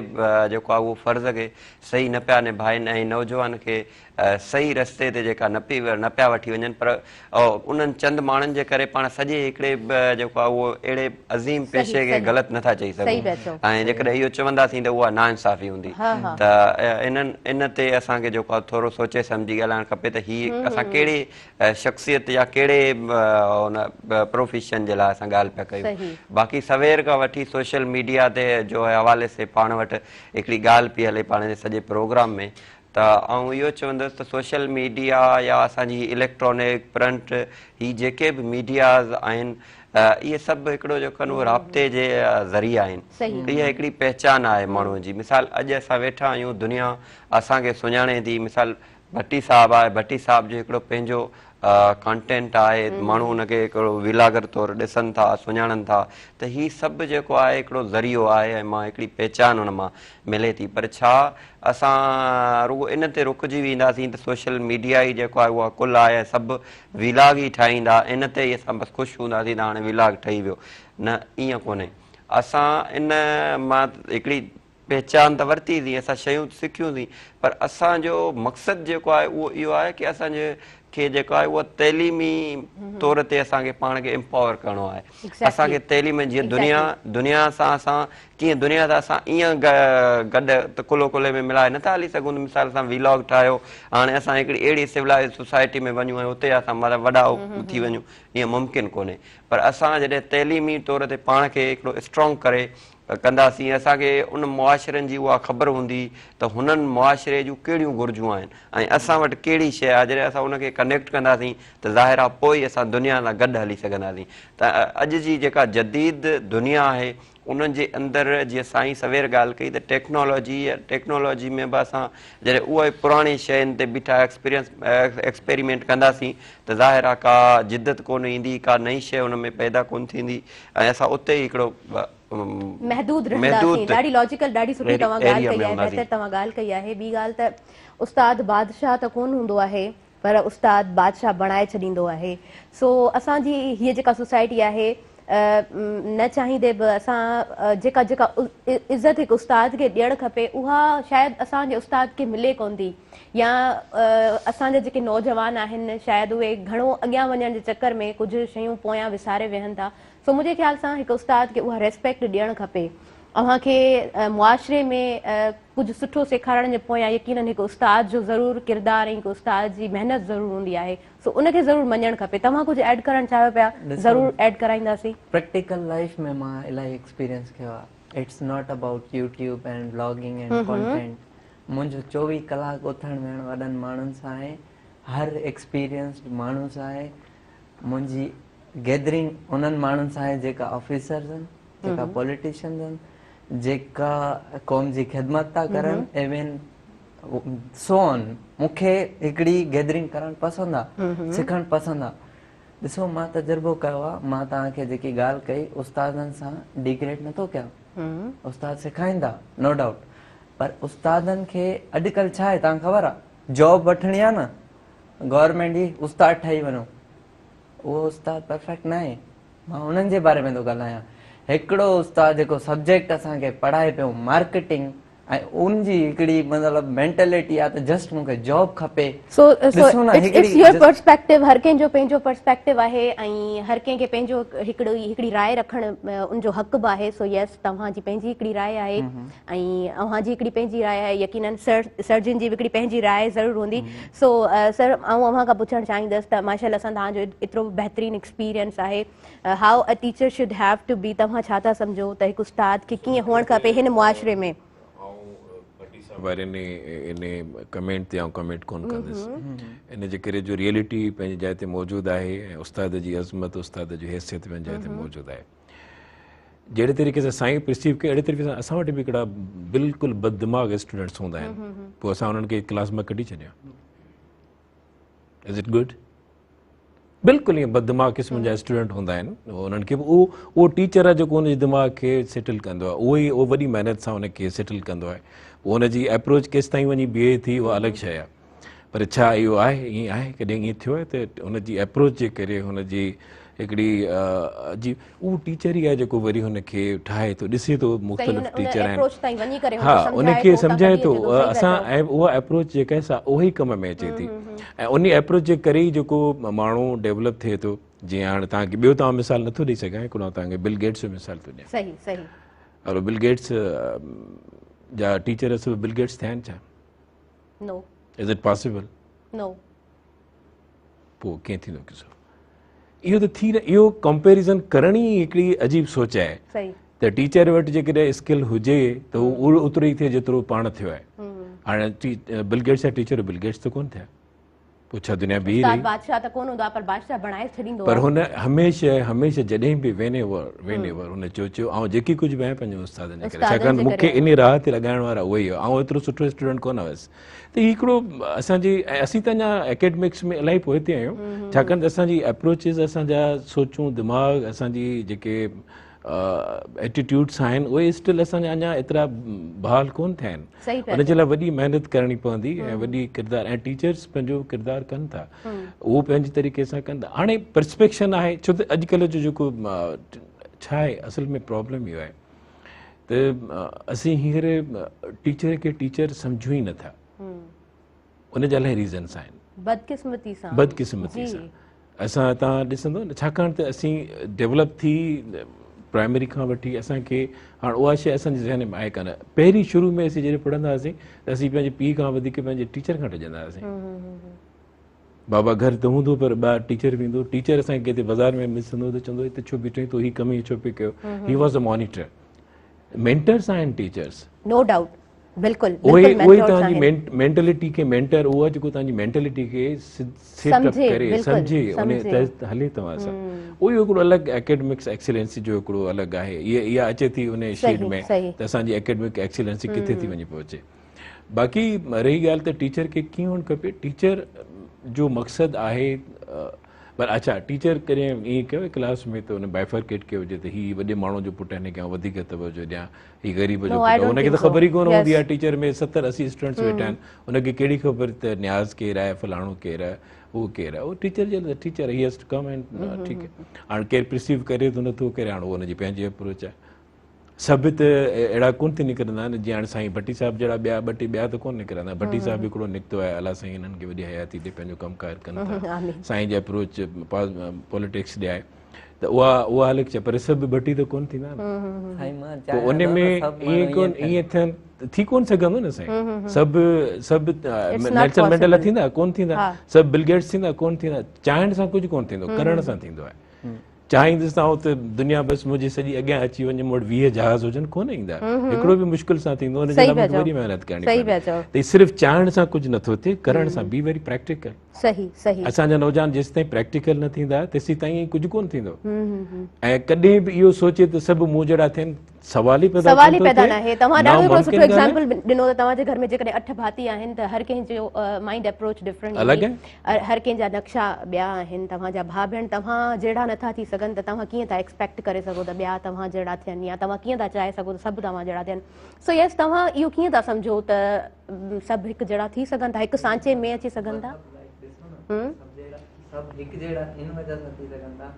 جيڪو آهي اهو فرض کي صحيح نه پيا نڀائن ۽ نوجوان کي صحيح رستي تي جيڪا نه پي نه پيا وٺي وڃن پر انهن چند ماڻهن جي ڪري پاڻ سڄي هڪڙي جيڪو آهي اهو اهڙي عظيم پيشي کي غلط نه ٿا چئي سگهون ۽ جيڪڏهن اهو چونداسين ته اها ناانصافي هوندي ته انهن ان تي اسان کي جيڪو آهي ٿورو سوچي سمجهي ڳالهائڻ کپي ته هي اسان ڪهڙي شخصيت يا ڪهڙي ان پروفيشن جي لاء اسان ڳالهه پيا ڪيون باقي سوير کان وٺي سوشل ميڊيا تي جو حوالي سي پاڻ وٽ هڪڙي ڳالهه پئي هلي پاڻ جي سڄي پروگرام ۾ ته آئون اهو چوندس ته سوشل ميڊيا يا اسان جي اليڪٽرانڪ پرنٽ هي جيڪي به ميڊياز آهن اهي سڀ هڪڙو جيڪو آهن اهو رابطي جي ذريعا آهن اها هڪڙي پهچان آهي ماڻهو جي مثال اڄ اسان ويٺا آهيون دنيا اسان کي سڃاڻي ٿي مثال ڀٽي صاحب آهي ڀٽي صاحب جو هڪڙو پنهنجو ڪانٽينٽ آهي ماڻهو ان کي هڪڙو ولاگر طور ڏسن ٿا سڃاڻن ٿا ته هي سڀ جيڪو آهي هڪڙو ذريعو آهي ۽ مان هڪڙي پهچان ان مان ملي ٿي پر ڇا اسان رڳو ان تي رڪجي وينداسين ته سوشل ميڊيا ئي جيڪو آهي اها ڪل آهي ۽ سڀ ولاگ ئي ٺاهيندا ان تي ئي اسان بس خوش هونداسين ته هاڻي ولاگ ٺهي ويو نه ائين ڪونهي اسان ان مان هڪڙي پهچان ته ورتي سين، اسان شيون ته سکيون سين، پر اسان جو مقصد جيڪو آهي اهو اهو آهي ڪي اسان جي کي جيڪو آهي اهو تعليمي طور تي اسان کي پاڻ کي امپاور ڪرڻو آهي. اسان کي تعليم جيئن دنيا دنيا سان اسان ڪيئن دنيا سان اسان ائين گڏ ته ڪلهو ڪلهي ۾ ملائي نٿا هلي سگهون ته مثال اسان ويلاگ ٺاهيو هاڻي اسان هڪڙي اهڙي سولائز سوسائٽي ۾ وڃون ۽ اتي اسان مطلب وڏا ٿي وڃون ائين ممڪن ڪونهي پر اسان جڏهن تعليمي طور تي پاڻ کي هڪڙو اسٽرانگ ڪري ڪنداسين، اسان کي ان معاشرن جي اها خبر هوندي ته هنن معاشري جون ڪهڙيون گهرجون آهن ۽ اسان وٽ ڪهڙي شيء آهي، جڏهن اسان ان کي ڪنيڪٽ ڪنداسين ته ظاهر آهي پوء ئي اسان دنيا سان گڏ هلي سگهنداسين ته اڄ جي جيڪا جديد دنيا آهي ان جي اندر جيئن سائين سوير ڳالهه ڪئي ته ٽيڪنالاجي ٽيڪنالاجي ۾ به اسان جڏهن اهي پراڻي شين تي بيٺا ايڪسپيرينس ايڪسپيريمينٽ ڪنداسين ته ظاهر آهي ڪا جدت ڪونه ايندي ڪا نئين شيء ان ۾ پيدا ڪونه ٿيندي ۽ اسان اتي ئي هڪڙو محدود رهنداسين. ڏاڍي لاجيڪل ڏاڍي سٺي توهان ڳالهه ڪئي آهي بهتر توهان ڳالهه ڪئي آهي ٻي ڳالهه ته استاد بادشاهه ته ڪونه هوندو آهي پر استاد بادشاهه بڻائي ڇڏيندو آهي سو اسان جي هيء جيڪا سوسائٽي آهي نه چاهيندي به اسان جيڪا جيڪا عزت هڪ استاد کي ڏيڻ کپي اها شايد اسان جي استاد کي ملي ڪونه ٿي يا اسان جا جيڪي نوجوان آهن شايد اهي گهڻو اڳيان وڃڻ جي چڪر ۾ ڪجهه شيون پويان وساري ويهن ٿا سو منهنجي خيال سان هڪ استاد کي اها ريسپيڪٽ ڏيڻ کپي اوهان کي معاشري ۾ ڪجهه سٺو سيکارڻ جي پويان يقينن هڪ استاد جو ضرور ڪردار ۽ هڪ استاد جي محنت ضرور هوندي آهي سو ان کي ضرور مڃڻ کپي توهان ڪجهه ايڊ ڪرڻ چاهيو پيا ضرور ايڊ ڪرائينداسين. پريڪٽيڪل لائيف ۾ مان الاهي ايڪسپيرينس ڪيو آهي it's not about YouTube and vlogging and content منهنجو 24 ڪلاڪ اٿڻ ويهڻ وڏن ماڻهن سان آهي هر ايڪسپيرينسڊ ماڻهو سان آهي منهنجي گيدرنگ انهن ماڻهن سان آهي جيڪا آفيسرز آهن جيڪا پوليٽيشنز آهن جيڪا قوم جي خدمت ٿا ڪرن ايون سو آن مون کي هڪڙي گيدرنگ ڪرڻ پسند آهي سکڻ پسند آهي ڏسو مان تجربو ڪيو آهي مان توهان کي جيڪي ڳالهه ڪئي استادن سان ڊيگريڊ نٿو ڪيان استاد سکائين ٿا نو ڊائوٽ پر استادن کي اڄڪلهه ڇا آهي توهان کي خبر آهي جاب وٺڻي آهي نه گورنمينٽ جي استاد ٺهي وڃو اهو استاد پرفيڪٽ نه آهي مان انهن جي باري ۾ ٿو ڳالهايان هڪڙو استاد جيڪو سبجيڪٽ اسان کي پڙهائي پيو مارڪيٽنگ ۽ ان جي هڪڙي مطلب مينٽلٽي آ ته جسٽ مون کي جاب کپي سو سو it's your perspective هر ڪنهن جو پنهنجو پرسپيڪٽو آهي ۽ هر ڪنهن کي پنهنجو هڪڙو هڪڙي راء رکڻ ان جو حق به آهي سو يس توهان جي پنهنجي هڪڙي راء آهي ۽ اوهان جي هڪڙي پنهنجي راء آهي يقينن سر سر جن جي به هڪڙي پنهنجي راء ضرور هوندي سو سر آئون اوهان کان پڇڻ چاهيندس ته ماشاء الله سان توهان جو ايترو بهترين ايڪسپيرينس آهي how a teacher should have to be توهان ڇا ٿا سمجهو ته هڪ استاد کي ڪيئن هئڻ کپي هن معاشري ۾؟ آئون ڀٽي صاحب واري انهي ڪمينٽ تي آئون ڪمينٽ ڪونه ڪندس ان جي ڪري جو ريئلٽي پنهنجي جاء تي موجود آهي ۽ استاد جي عظمت استاد جي حيثيت پنهنجي جاء تي موجود آهي جهڙي طريقي سان سائين پرسيو ڪيو اهڙي طريقي سان اسان وٽ به هڪڙا بلڪل بددماغ اسٽوڊنٽس هوندا آهن پوء اسان انهن کي ڪلاس مان ڪڍي ڇڏيا از it good بلڪل ائين بددماغ قسم جا اسٽوڊنٽ هوندا آهن انهن کي به اهو اهو ٽيچر آهي جيڪو ان جي دماغ کي سيٽل ڪندو آهي اهو ئي اهو وڏي محنت سان ان کي سيٽل ڪندو آهي پوء ان جي اپروچ ڪيس تائين وڃي بيهي ٿي اها الڳ شيء آهي پر ڇا اهو آهي ائين آهي ڪڏهن ائين ٿيو آهي ته هن جي اپروچ جي ڪري هن جي هڪڙي جي اهو ٽيچر ئي آهي جيڪو وري هن کي ٺاهي ٿو ڏسي ٿو مختلف ٽيچر آهن ها ان کي سمجهائي ٿو اسان اها اپروچ جيڪا آهي سا اها ئي ڪم ۾ اچي ٿي ۽ ان اپروچ جي ڪري ئي جيڪو ماڻهو ڊيولپ ٿئي ٿو جيئن هاڻي توهان کي ٻيو توهان مثال نٿو ڏئي سگهان هڪڙو توهان کي بل گيٽس جو مثال ٿو ڏيان صحيح صحيح اور بل گيٽس جا ٽيچر سڀ بل گيٽس ٿيا آهن ڇا نو. Is it possible? نو. پوء ڪيئن ٿيندو قصو؟ اهو ته ٿي نه اهو ڪمپيريزن ڪرڻ ئي هڪڙي عجيب سوچ آهي صحيح ته ٽيچر وٽ جيڪڏهن اسڪل هجي ته هو اوترو ئي ٿئي جيترو پاڻ ٿيو آهي. هاڻي بل گيٽس جا ٽيچر بل گيٽس ته ڪونه ٿيا. پوء ڇا دنيا بيهي رهي؟ استاد بادشاهه ته ڪونه هوندو آهي پر بادشاهه بڻائي ڇڏيندو پر آهي. هن هميشه هميشه جڏهن به وين ايور وين ايور هن چيو چيو آئون جيڪي ڪجهه به آهيان پنهنجي استادن جي ڪري استادن ڇاڪاڻ جي ته مون ڪري کي انهي راهه تي لڳائڻ وارا اهي ئي هئا آئون ايترو سٺو اسٽوڊنٽ ڪونه هئس ته هي هڪڙو اسان جي ۽ اسين ته اڃا اڪيڊمڪس ۾ الاهي پوئتي آهيون ڇاڪاڻ ته اسان جي اپروچز اسان جا سوچون دماغ اسان جي جيڪي ايٽيٽيوڊس آهن اهي اسٽل اسان جا اڃا ايترا بحال ڪون ٿيا آهن ان جي لاء وڏي محنت ڪرڻي پوندي ۽ وڏي ڪردار ۽ ٽيچرس پنهنجو ڪردار ڪن ٿا اهو پنهنجي طريقي سان ڪن ٿا هاڻي پرسپيڪشن آهي ڇو ته اڄڪلهه جو جيڪو ڇا آهي اصل ۾ پرابلم اهو آهي ته اسين هينئر ٽيچر کي ٽيچر سمجهون ئي نٿا ان جا الاهي ريزنس آهن بدقسمتي سان بدقسمتي سان اسان تان ڏسندو نه ڇاڪاڻ ته اسين ڊيولپ ٿي پرائمري کان وٺي اسان کي هاڻ اها شيء اسان جي ذهن ۾ آهي ڪانه پهرين شروع ۾ اسين جڏهن پڙهندا هئاسين ته اسين پنهنجي پيء کان وڌيڪ پنهنجي ٽيچر کان ڊڄندا هئاسين بابا گهر ته هوندو پر ٻاهر ٽيچر به ايندو ٽيچر اسان کي ڪٿي بازار ۾ ڏسندو ته چوندو هتي ڇو بيٺو آهين تو هي ڪم ائين ڇو پئي ڪيو هي واز ا مانيٽر مينٽرس آهن ٽيچرس نو ڊائوٽ بلڪل اهي اهي توهان جي مينٽلٽي کي مينٽر اهو جيڪو توهان جي مينٽلٽي کي سيٽ اپ ڪري سمجهي ان تحت هلي توهان سان اهو هڪڙو الڳ اڪيڊمڪس ايڪسيلنسي جو هڪڙو الڳ آهي اها اها اچي ٿي ان شيڊ ۾ ته اسان جي اڪيڊمڪ ايڪسيلنسي ڪٿي ٿي وڃي پهچي باقي رهي ڳالهه ته ٽيچر کي ڪيئن هئڻ کپي ٽيچر جو مقصد آهي پر اڇا ٽيچر ڪڏهن ائين ڪيو ڪلاس ۾ ته ان بائفرڪيٽ ڪيو هجي ته هي وڏي ماڻهو جو پٽ هن کي آئون وڌيڪ توجه ڏيان هي غريب جو پٽ هن کي ته خبر ئي ڪونه هوندي آهي ٽيچر ۾ 70 80 اسٽوڊنٽس ويٺا آهن ان کي ڪهڙي خبر ته نياز ڪير آهي فلاڻو ڪير آهي هو ڪير آهي هو ٽيچر جي لاء teacher he has to come and ٺيڪ آهي هاڻ ڪير پرسيو ڪري ٿو نٿو ڪري هاڻ اهو ان جي پنهنجي اپروچ آهي سڀ ته اهڙا ڪونه ٿي نڪرندا آهن جيئن هاڻي سائين ڀٽي صاحب جهڙا ٻيا ٻه ٽي ٻيا ته ڪونه نڪرندا ڀٽي صاحب هڪڙو نڪتو آهي الله سائين انهن کي وڏي حياتي ڏي پنهنجو ڪم ڪار ڪن ٿا سائين جي اپروچ پوليٽڪس ڏي آهي ته اها اها الڳ شيء پر سڀ ڀٽي ته ڪونه ٿيندا نه پوء ان ۾ ائين ڪون ائين ٿين ٿي ڪونه سگهندو نه سائين سڀ سڀ نيلسن مينڊيلا ٿيندا ڪونه ٿيندا سڀ بل گيٽس ٿيندا ڪونه ٿيندا چاهڻ سان ڪجهه ڪونه ٿيندو ڪرڻ سان ٿيندو آهي چاهيندس ته آئون ته دنيا بس منهنجي سڄي اڳيان اچي وڃي مون وٽ 20 جهاز هجن ڪونه ايندا هڪڙو به مشڪل سان ٿيندو ان جي لاء مونکي وڏي محنت ڪرڻي پوندي ته صرف چاهڻ سان ڪجهه نٿو ٿئي ڪرڻ سان بي ويري پريڪٽيڪل صحيح صحيح اسان جا نوجوان جيستائين پريڪٽيڪل نه ٿيندا تيسيتائين ڪجهه ڪونه ٿيندو ۽ ڪڏهن به اهو سوچي ته سڀ مون جهڙا ٿين سوال ئي پيدا سوال ئي پيدا ناهي. توهان ڏاڍو هڪڙو سٺو ايگزامپل ڏنو ته توهان جي گهر ۾ جيڪڏهن اٺ ڀاتي آهن ته هر ڪنهن جو مائنڊ اپروچ ڊفرنٽ هوندي، هر ڪنهن جا نقشا ٻيا آهن، توهان جا ڀاء ڀيڻ توهان جهڙا نٿا ٿي سگهن ته توهان ڪيئن ٿا ايڪسپيڪٽ ڪري سگهو ته ٻيا توهان جهڙا ٿين يا توهان ڪيئن ٿا چاهي سگهو ته سڀ توهان جهڙا ٿين. سو يس توهان اهو ڪيئن ٿا سمجهو ته سڀ هڪ جهڙا ٿي سگهن ٿا، هڪ سانچي ۾ اچي سگهن ٿا؟ سڀ هڪ جهڙا ان وجه سان ٿي سگهن ٿا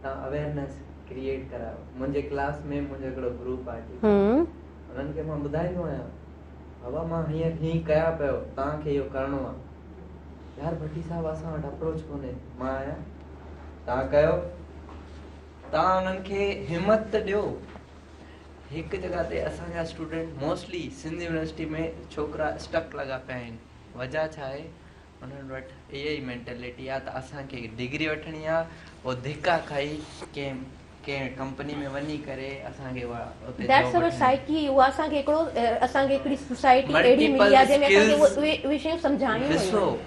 توهان اويئرنيس ڪريئيٽ ڪرايو منهنجي ڪلاس ۾ منهنجو هڪڙو گروپ آهي ٺيڪ آهي انهن کي مان ٻڌائيندو آهيان بابا مان هينئر هي ڪيا پيو توهان کي اهو ڪرڻو آهي يار ڀٽي صاحب اسان وٽ اپروچ ڪونهي مان آهيان توهان ڪيو توهان انهن کي همت ته ڏيو هڪ جڳهه تي اسان جا اسٽوڊنٽ موسٽلي سنڌ يونيورسٽي ۾ ڇوڪرا اسٽڪ لڳا پيا آهن وجهه ڇا آهي انهن وٽ اها ئي مينٽلٽي آ ته اسان کي ڊگري وٺڻي آ پوء ڌڪا کائي ڪنهن ڪنهن ڪمپني ۾ وڃي ڪري اسان کي اها اتي that's job اور وٺڻي آ. سائيڪي اها اسان کي هڪڙو اسان کي هڪڙي سوسائٽي اهڙي ملٽيپل ملي آ جنهن ۾ اسان کي اسڪلز اهي اهي شيون سمجهايون ويون ڏسو آهن.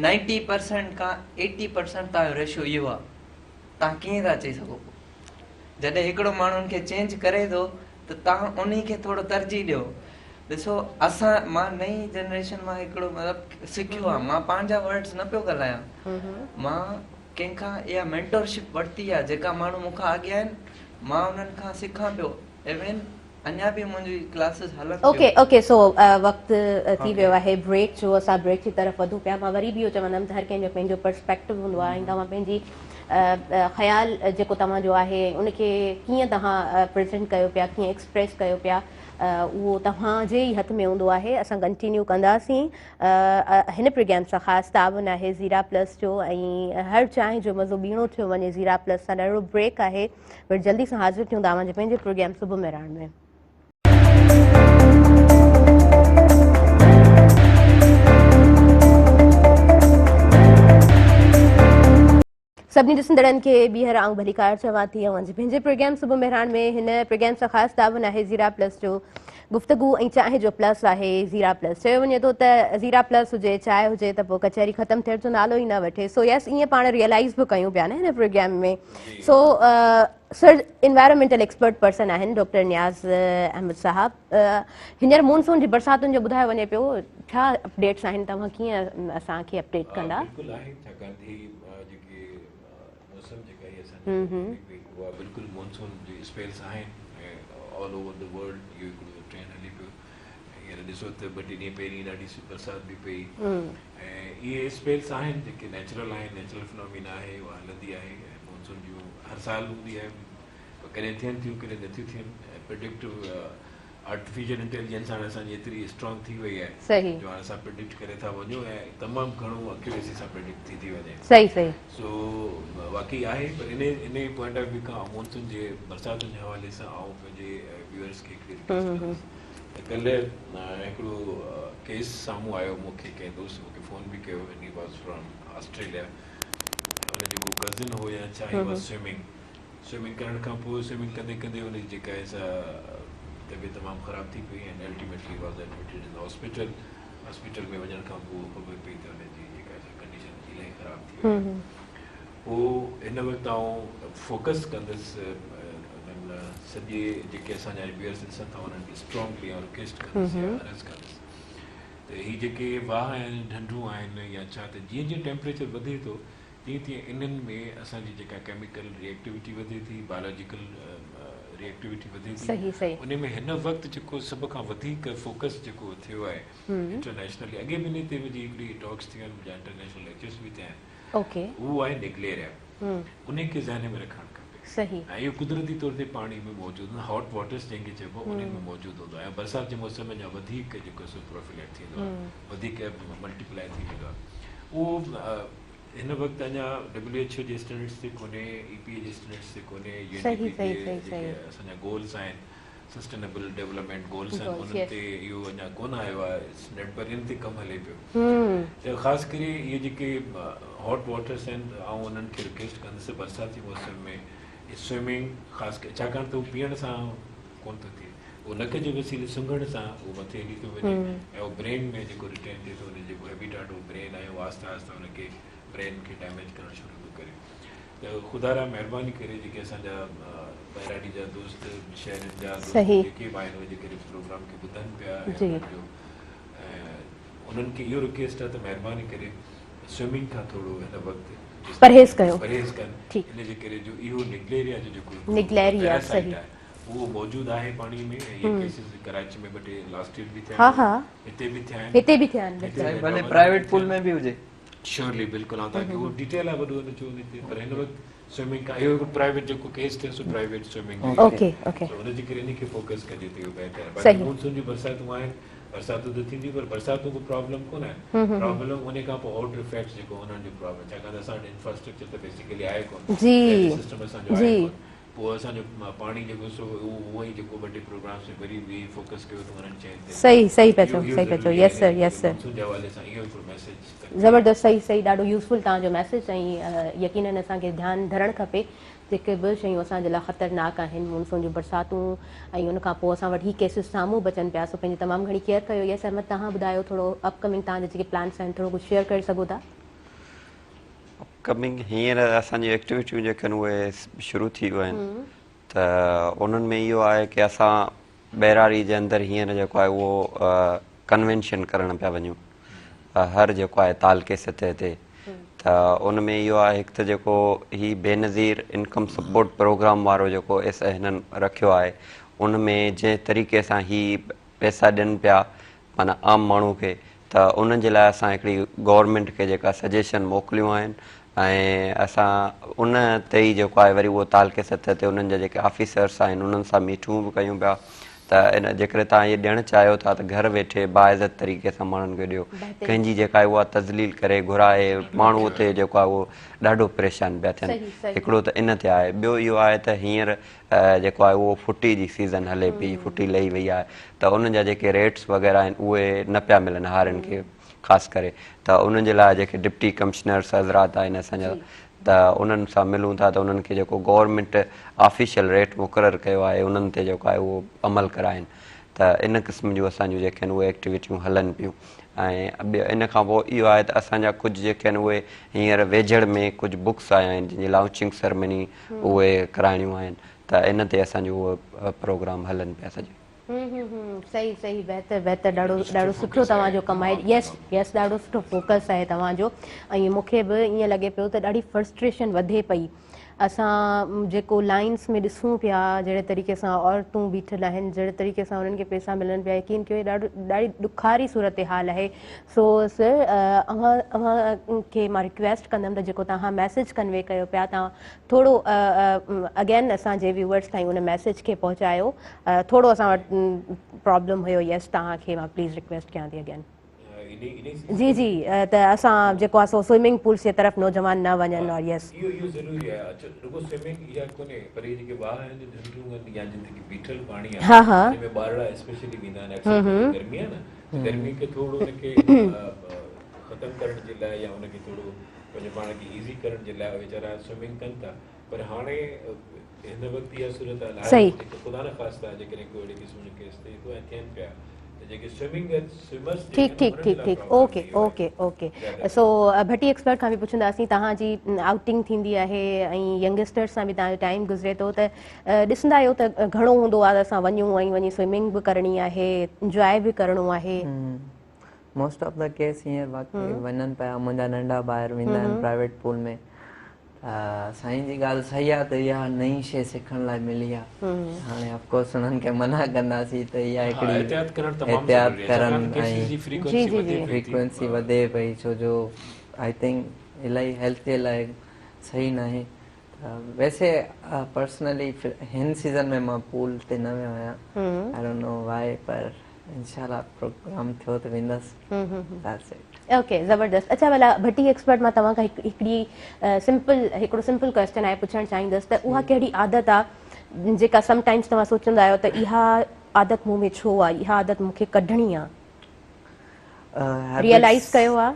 90% کان 80% توهان جو ريشو اهو آ توهان ڪيئن ٿا چئي سگهو پوء جڏهن هڪڙو ماڻهو ان کي چينج ڪري ٿو ته توهان انهي کي ٿورو ترجيح ڏيو ڏسو اسان مان نئين جنريشن مان هڪڙو مطلب سکيو آهي مان پنهنجا ورڊز نه پيو ڳالهايان مان ڪنهن کان اها مينٽورشپ ورتي آهي جيڪا ماڻهو مون کان اڳيان آهن مان انهن کان سکان پيو ايون اڃا به منهنجي ڪلاسز هلن پيون. اوڪي اوڪي سو وقت ٿي ويو آهي بريڪ جو اسان بريڪ جي طرف وڌون پيا مان وري به اهو چوندم ته هر ڪنهن جو پنهنجو پرسپيڪٽو هوندو آهي ۽ توهان پنهنجي خيال جيڪو توهان جو آهي ان کي ڪيئن توهان پريزنٽ ڪيو پيا ڪيئن ايڪسپريس ڪيو پيا اهو توهان جي ئي هٿ ۾ هوندو آهي اسان ڪنٽينيو ڪنداسين هن پروگرام سان خاص تعاون آهي زيرا پلس جو ۽ هر چانهه جو مزو ٻيڻو ٿيو وڃي زيرا پلس سان ننڍڙو بريڪ آهي پر جلدي سان حاضر ٿيون ٿا اوهان جي پنهنجي پروگرام صبح مهراڻ ۾. سڀني ڏسندڙن کي ٻيهر آئون ڀليڪار چوان ٿي اوهان جي پنهنجي پروگرام صبح مهراڻ ۾. هن پروگرام سان خاص تعاون آهي زيرا پلس جو. گفتگو ۽ چانهه جو پلس آهي زيرا پلس. چيو وڃي ٿو ته زيرا پلس هجي، چانهه هجي ته پوء ڪچهري ختم ٿيڻ جو نالو ئي نه وٺي. سو يس ائين پاڻ ريئلائز به ڪيون پيا نه هن programme ۾. So sir environmental expert person آهن ڊاڪٽر نياز احمد صاحب. هينئر مونسون جي برساتن جو ٻڌايو وڃي پيو، ڇا اپڊيٽس آهن، توهان ڪيئن اسان کي اپڊيٽ ڪندا؟ بلڪل آهي، ڇاڪاڻ ته هي جيڪي موسم جيڪا هي اسان جي هلي پئي اها بلڪل مونسون جي اسپيلس آهن ۽ آل اوور the world اهو هڪڙو ٽرينڊ هلي پيو. هينئر ڏسو ته ٻه ٽي ڏينهن پهرين ڏاڍي برسات به پئي ۽ اهي اسپيلس آهن جيڪي نيچرل آهن، نيچرل فنومينا آهي، اها هلندي آهي ۽ مونسون جون هر سال هوندي آهي، پر ڪڏهن ٿين ٿيون ڪڏهن نٿيون ٿين. پرڊڪٽ آرٽيفيشل انٽيليجنس هاڻي اسان جي ايتري اسٽرانگ ٿي وئي آهي صحيح جو هاڻي اسان پرڊڪٽ ڪري ٿا وڃون ۽ تمام گهڻو اڪيوريسي سان پرڊڪٽ ٿي ٿي وڃي. صحيح صحيح. سو واقعي آهي پر انهي انهي پوائنٽ آف ويو کان مونسون جي برساتن جي حوالي سان آئون پنهنجي ويورس کي هڪڙي رڪويسٽ ڪندس ته ڪلهه هڪڙو ڪيس سامهون آيو مون کي ڪنهن دوست مون کي فون به ڪيو and he was from Australia ان جو ڪو ڪزن هو يا ڇا هي واز سوئمنگ سوئمنگ ڪرڻ کان پوء سوئمنگ ڪندي ڪندي ان جي جيڪا آهي سا طبيعت تمام خراب ٿي پئي and ultimately was admitted in hospital. Hospital ۾ وڃڻ کان پوء خبر پئي ته ان جي جيڪا آهي سا ڪنڊيشن الاهي خراب ٿي وئي آهي. پوء هن وقت آئون فوڪس ڪندس انهن سڄي جيڪي اسان جا ويورس ڏسن ٿا انهن کي اسٽرانگلي آئون رڪويسٽ ڪندس يا عرض ڪندس ته هي جيڪي واهه آهن ڍنڍون آهن يا ڇا ته جيئن جيئن ٽيمپريچر وڌي ٿو تيئن تيئن انهن ۾ اسان جي جيڪا ڪيميڪل ري ايڪٽيوٽي وڌي ٿي، بائلاجيڪل ري ايڪٽيوٽي وڌي ٿي، صحيح صحيح. انهي ۾ هن وقت جيڪو سڀ کان وڌيڪ فوڪس جيڪو ٿيو آهي انٽرنيشنلي، اڳي به انهي تي منهنجي هڪڙي ٽاڪس ٿيون آهن، منهنجا انٽرنيشنل ليڪچرس به ٿيا آهن، اوڪي. اهو آهي نگليريا، انهي کي ذهن ۾ رکڻ کپي. صحيح. ۽ اهو قدرتي طور تي پاڻي ۾ موجود هوندو آهي، هاٽ واٽرس جنهن کي چئبو آهي انهي ۾ موجود هوندو آهي ۽ برسات جي موسم ۾ اڃا وڌيڪ جيڪو سو پروفيليٽ ٿيندو آهي، وڌيڪ ملٽيپلائي ٿي ويندو آهي. اهو هن وقت اڃا ڊبليو ايڇ او جي اسٽينڊرڊس تي ڪونهي، اي پي اي جي اسٽينڊرڊس تي ڪونهي، يو اين ڊي پي جي جيڪي اسان جا گولز آهن سسٽينيبل ڊولپمينٽ گولز آهن انهن تي اهو اڃا ڪونه آيو آهي اسٽينڊرڊ پر ان تي ڪم هلي پيو ته خاص ڪري اهي جيڪي هاٽ واٽرس آهن آئون انهن کي رڪويسٽ ڪندس برساتي موسم ۾ سوئمنگ خاص ڪري ڇاڪاڻ ته هو پيئڻ سان ڪونه ٿو ٿئي اهو نڪ جي وسيلي سنگهڻ سان اهو مٿي هلي ٿو وڃي ۽ اهو برين ۾ جيڪو ريٽين ٿئي ٿو ان جو جيڪو هيبيٽاٽ اهو برين آهي اهو آهستي آهستي ان کي برين کي ڊيميج ڪرڻ شروع ٿو ڪري ته خدارا مهرباني ڪري جيڪي اسان جا ٻهراڙي جا دوست شهرن جا دوست جيڪي به آهن اهي جيڪڏهن پروگرام کي ٻڌن پيا ۽ انهن جو انهن کي اهو رڪويسٽ آهي ته مهرباني ڪري سوئمنگ کان ٿورو هن وقت پرهيز ڪيو پرهيز ڪن ان جي ڪري جو اهو نگليريا جو جيڪو نگليريا صحيح آهي اهو موجود آهي پاڻي ۾ ۽ اهي ڪيسز ڪراچي ۾ ٻه ٽي لاسٽ ايئر به ٿيا آهن هتي به ٿيا آهن هتي به ٿيا آهن بلڪل سائين ڀلي پرائيويٽ پول ۾ به هجي شورلي بلڪل آئون توهان کي اهو ڊيٽيل آهي وڏو ان جو ان تي پر هن وقت سوئمنگ کان اهو هڪ پرائيويٽ جيڪو ڪيس ٿيو سو پرائيويٽ سوئمنگ اوڪي اوڪي ان جي ڪري ان کي فوڪس ڪجي ته اهو بهتر آهي باقي مونسون جون برساتون آهن برساتون ته ٿينديون پر برساتون ڪو پرابلم ڪونه آهي پرابلم ان کان پوء آئوٽر افيڪٽس جيڪو انهن جو پرابلم ڇاڪاڻ ته اسان وٽ انفراسٽرڪچر ته بيسيڪلي آهي ڪونه جي سسٽم اسان جو آهي ڪونه پوء اسان جو پاڻي جيڪو سو اهو اهو ئي جيڪو ٻه ٽي پروگرامس ۾ وري به فوڪس ڪيو ته انهن شين تي صحيح صحيح پيا چئو صحيح پيا چئو yes sir yes sir monsoon جي حوالي سان اهو هڪڙو ميسيج زبردست صحيح صحيح ڏاڍو يوزفل توهان جو ميسيج ۽ يقينن اسان کي ڌيان ڌرڻ کپي جيڪي به شيون اسان جي لاء خطرناڪ آهن مونسون جون برساتون ۽ ان کان پوء اسان وٽ هي ڪيسز سامهون به اچن پيا سو پنهنجي تمام گهڻي ڪيئر ڪيو يس احمد توهان ٻڌايو ٿورو اپ ڪمنگ توهان جا جيڪي پلانس آهن ٿورو ڪجهه شيئر ڪري سگهو ٿا. اپ ڪمنگ هينئر اسان جون ايڪٽيوٽيون جيڪي آهن اهي شروع ٿي ويون آهن ته انهن ۾ اهو آهي ڪي اسان ٻهراڙي جي اندر هينئر جيڪو آهي اهو ڪنوينشن ڪرڻ پيا وڃون هر جيڪو آهي تعلقي سطح تي ته ان ۾ اهو آهي هڪ ته جيڪو هي بينظير انڪم سپورٽ پروگرام وارو جيڪو ايس هنن رکيو آهي ان ۾ جنهن طريقي سان هي پئسا ڏين پيا معنيٰ عام ماڻهو کي ته انهن جي لاء اسان هڪڙي گورنمينٽ کي جيڪا سجيشن موڪليون آهن ۽ اسان ان تي ئي جيڪو آهي وري اهو تعلقي سطح تي انهن جا جيڪي آفيسرس آهن انهن سان ميٽنگون به ڪيون پيا ته ان جيڪڏهن توهان اهي ڏيڻ چاهيو ٿا ته گهر ويٺي باعزت طريقي سان ماڻهن کي ڏيو ڪنهن جي جيڪا آهي اها تذليل ڪري گهرائي ماڻهو اتي جيڪو آهي اهو ڏاڍو پريشان پيا ٿين هڪڙو ته ان تي آهي ٻيو اهو آهي ته هينئر جيڪو آهي اهو ڦٽي جي سيزن هلي پئي ڦٽي لهي وئي آهي ته انهن جا جيڪي ريٽس وغيره آهن اهي نه پيا ملن هارين کي خاص ڪري ته انهن جي لاء جيڪي ڊپٽي ڪمشنرس حضرات آهن اسان جا ته انهن سان ملون ٿا ته انهن کي جيڪو گورنمينٽ آفيشل ريٽ مقرر ڪيو آهي انهن تي جيڪو آهي اهو عمل ڪرائين ته ان قسم جون اسان جون جيڪي آهن اهي ايڪٽيوٽيون هلن پيون ۽ ٻيو ان کان پوء اهو آهي ته اسان جا ڪجهه جيڪي آهن اهي هينئر ويجهڙ ۾ ڪجهه بڪس آيا آهن جن جي لانچنگ سرمني اهي ڪرائڻيون آهن ته ان تي اسان جو اهو پروگرام هلن پيا سڄي. هم هم هم صحيح صحيح بهتر بهتر ڏاڍو ڏاڍو سٺو توهان جو ڪم آهي يس يس ڏاڍو سٺو فوڪس آهي توهان جو ۽ مون کي به ائين لڳي پيو ته ڏاڍي فرسٽريشن وڌي پئي اسان جيڪو لائنس ۾ ڏسون پيا جهڙي طريقي سان عورتون بيٺل آهن جهڙي طريقي سان انهن کي پئسا ملن پيا يقين ڪيو ڏاڍو ڏاڍي ڏکاري صورتحال آهي سو سر اوهان اوهان کي مان رڪويسٽ ڪندم ته جيڪو توهان ميسيج ڪنوي ڪيو پيا توهان ٿورو اگين اسان جي ويوئرس تائين ان ميسيج کي پهچايو ٿورو اسان وٽ پرابلم هيو يس توهان کي مان پليز رڪويسٽ ڪيان ٿي اگين جي جي ته اسان جيڪو آ سو سوئمنگ پولس جي طرف نوجوان نه وڃن اور يس اهو اهو ضروري آهي اڇا رڳو سوئمنگ اها ڪونهي پر اهي جيڪي واهه آهن ڍنڍون آهن يا جتي بيٺل پاڻي آهي ان ۾ ٻارڙا اسپيشلي ويندا آهن اڪثر گرمي آهي نه گرمي کي ٿورو ان کي ختم ڪرڻ جي لاء يا ان کي ٿورو پنهنجو پاڻ کي ايزي ڪرڻ جي لاء ويچارا سوئمنگ ڪن ٿا پر هاڻي هن وقت اها صورتحال آهي ته خدا نخواسته جيڪڏهن ڪو اهڙي قسم جو ڪيس ٿئي ٿو ۽ ٿين پيا ته جيڪي سوئمنگ سوئمرس ٺيڪ ٺيڪ ٺيڪ ٺيڪ okay okay okay so Bhatti expert کان به پڇنداسين توهان جي آئوٽنگ ٿيندي آهي ۽ ينگسٽرس سان به توهان جو ٽائيم گذري ٿو ته ڏسندا آهيو ته گهڻو هوندو آهي ته اسان وڃون ۽ وڃي سوئمنگ به ڪرڻي آهي انجواء به ڪرڻو آهي. موسٽ آف the case هينئر واقعي وڃن پيا منهنجا ننڍا ڀائر ويندا آهن پرائيويٽ پول ۾ ته سائين جي ڳالهه صحيح آهي ته اها نئين شي سکڻ لاء ملي آهي هاڻي آف ڪورس انهن کي منع ڪنداسين ته اها هڪڙي احتياط ڪرن ۽ فريڪوئنسي وڌي پئي ڇو جو I think الاهي هيلٿ جي لاء صحيح ناهي ته ويسي پرسنلي هن سيزن ۾ مان پول تي نه ويو آهيان I don't know وائي پر انشاء الله پروگرام ٿيو ته ويندس that's it. Okay زبردست اڇا ڀلا ڀٽي ايڪسپرٽ مان توهان کان هڪڙي سمپل هڪڙو سمپل ڪويسچن آهي پڇڻ چاهيندس ته اها ڪهڙي عادت آ جيڪا سم ٽائمز توهان سوچندا آهيو ته اها عادت مون ۾ ڇو آ اها عادت مون کي ڪڍڻي آ ريئلائز ڪيو آ؟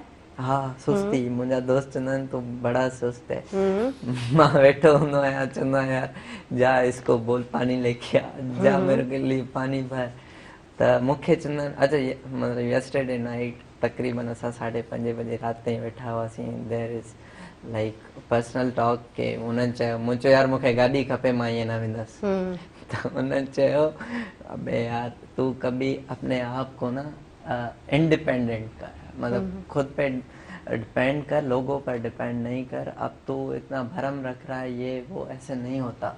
ها سستي منهنجا دوست چوندا آهن تون بڙا سست هي مان ويٺو هوندو آهيان چوندو آهيان يار جا اس ڪو بول پاني ليڪي آ جا ميري ڪي لئي پاني ڀر ته مون کي چوندا آهن اچا مطلب يسٽرڊي نائيٽ تقريبن اسان ساڍي پنجين بجي رات تائين ويٺا هئاسين there is like personal talk ڪي انهن چيو مون چيو يار مون کي گاڏي کپي مان ائين نه ويندس ته انهن چيو ابي يار تو ڪبي اپني آپ ڪو نه انڊيپينڊنٽ ڪر مطلب خود پي ڊپينڊ ڪر لوگو پر ڊپينڊ نهين ڪر اب تو اتنا ڀرم رک رها هي يي وو ايسي نهين هوتا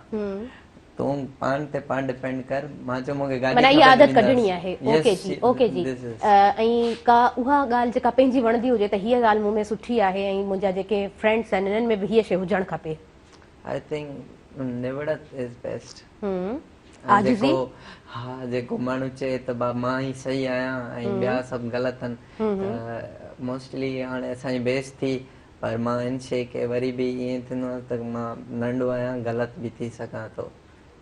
تون پاڻ تي پاڻ ڊپينڊ ڪر مان چيو مونکي گاڏي معنيٰ اها عادت ڪڍڻي آهي اوڪي جي اوڪي جي ۽ ڪا اها ڳالهه جيڪا پنهنجي وڻندي هجي ته هيء ڳالهه مون ۾ سٺي آهي ۽ منهنجا جيڪي فرينڊس آهن انهن ۾ به هيء شيء هجڻ کپي. I think نوڙت از بيسٽ. عاجزي؟ ها جيڪو ماڻهو چئي ته با مان ئي صحيح آهيان ۽ ٻيا سڀ غلط آهن ته موسٽلي هاڻي اسان جي بحث ٿي پر مان ان شيء کي وري به ائين ٿيندو آهي ته مان ننڍو آهيان غلط به ٿي سگهان ٿو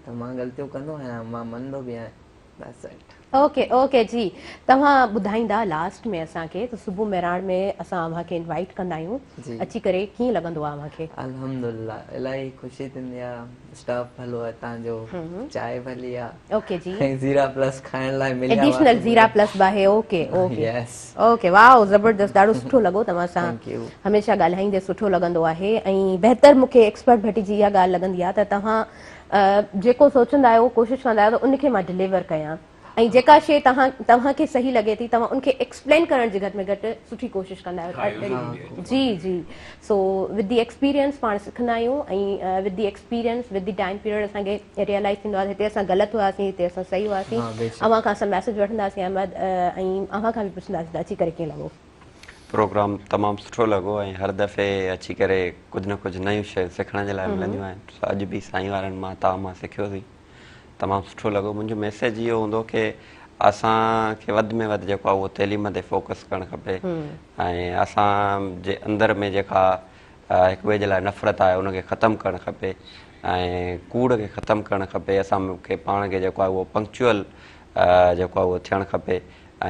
ته مان غلطيون ڪندو آهيان مان مڃندو به آهيان that's it. Okay okay جي توهان ٻڌائيندا لاسٽ ۾ اسان کي ته صبح مهراڻ ۾ اسان اوهان کي انوائيٽ ڪندا آهيون اچي ڪري ڪيئن لڳندو آهي اوهان کي. الحمدلله الاهي خوشي ٿيندي آهي اسٽاف ڀلو آهي تان جو چانهه ڀلي آهي اوڪي جي ۽ زيرا پلس کائڻ لاء مليا ايڊيشنل زيرا پلس به آهي اوڪي اوڪي يس اوڪي واو زبردست ڏاڍو سٺو لڳو توهان سان هميشه ڳالهائيندي سٺو لڳندو آهي ۽ بهتر مون کي ايڪسپرٽ ڀٽي جي اها ڳالهه لڳندي آهي ته توهان جيڪو سوچندا آهيو ڪوشش ڪندا آهيو ته ان کي مان ڊليور ڪيان ۽ جيڪا شيء توهان توهان کي صحيح لڳي ٿي توهان ان کي ايڪسپلين ڪرڻ جي گهٽ ۾ گهٽ سٺي ڪوشش ڪندا آهيو جي جي سو ود the experience پاڻ سکندا آهيون ۽ with the experience with the time period اسان کي ريئلائز ٿيندو آهي هتي اسان غلط هئاسين هتي اسان صحيح هئاسين اوهان کان اسان ميسج وٺنداسين احمد ۽ اوهان کان به پڇنداسين ته اچي ڪري ڪيئن لڳو. پروگرام تمام سٺو لڳو ۽ هر دفعي اچي ڪري ڪجهه نه ڪجهه نيون شيون سکڻ جي لاء ملنديون آهن سو اڄ به سائين وارن مان توهان مان سکيوسين تمام سٺو لڳو منهنجو ميسيج اهو هوندو ڪي اسان کي وڌ ۾ وڌ جيڪو آهي اهو تعليم تي فوڪس ڪرڻ کپي ۽ اسان جي اندر ۾ جيڪا هڪ ٻئي جي لاء نفرت آهي ان کي ختم ڪرڻ کپي ۽ ڪوڙ کي ختم ڪرڻ کپي اسان کي پاڻ کي جيڪو آهي اهو پنڪچوئل جيڪو آهي اهو ٿيڻ کپي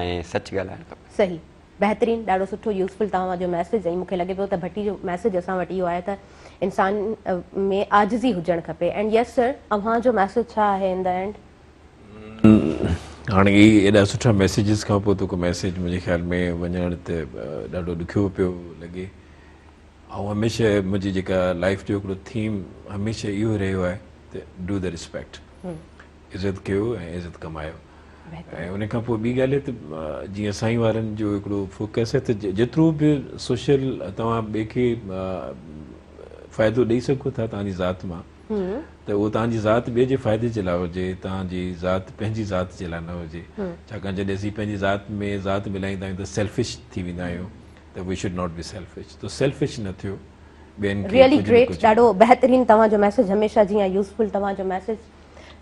۽ سچ ڳالهائڻ کپي. صحيح. بهترين ڏاڍو سٺو يوزفل توهان جو ميسيج ۽ مونکي لڳي پيو ته ڀٽي جو ميسيج اسان وٽ اهو آهي ته انسان ۾ عاجزي هجڻ کپي اينڊ يس سر اوهان جو ميسيج ڇا آهي ان the and? هاڻي هي ايڏا سٺا ميسيجز کان پوء ته ڪو ميسيج منهنجي خيال ۾ وڃڻ ته ڏاڍو ڏکيو پيو لڳي. آئون هميشه منهنجي جيڪا لائيف جو هڪڙو ٿيم هميشه اهو رهيو آهي ته do the respect عزت ڪيو ۽ عزت ڪمايو ۽ ان کان پوء ٻي ڳالهه ته جيئن سائين وارن جو هڪڙو فوڪس آهي ته جيترو به سوشل توهان ٻئي کي فائدو ڏئي سگهو ٿا توهان جي ذات مان ته اهو توهان جي ذات ٻئي جي فائدي جي لاء هجي توهان جي ذات پنهنجي ذات جي لاء نه هجي ڇاڪاڻ جڏهن اسين پنهنجي ذات ۾ ذات ملائيندا آهيون ته سيلفش ٿي ويندا آهيون ته we should not be selfish ته سيلفش نه ٿيو ٻين کي ريئلي ڪجهه نه گريٽ ڪجهه ڏاڍو بهترين توهان جو ميسيج هميشه جيان يوزفل توهان جو ميسيج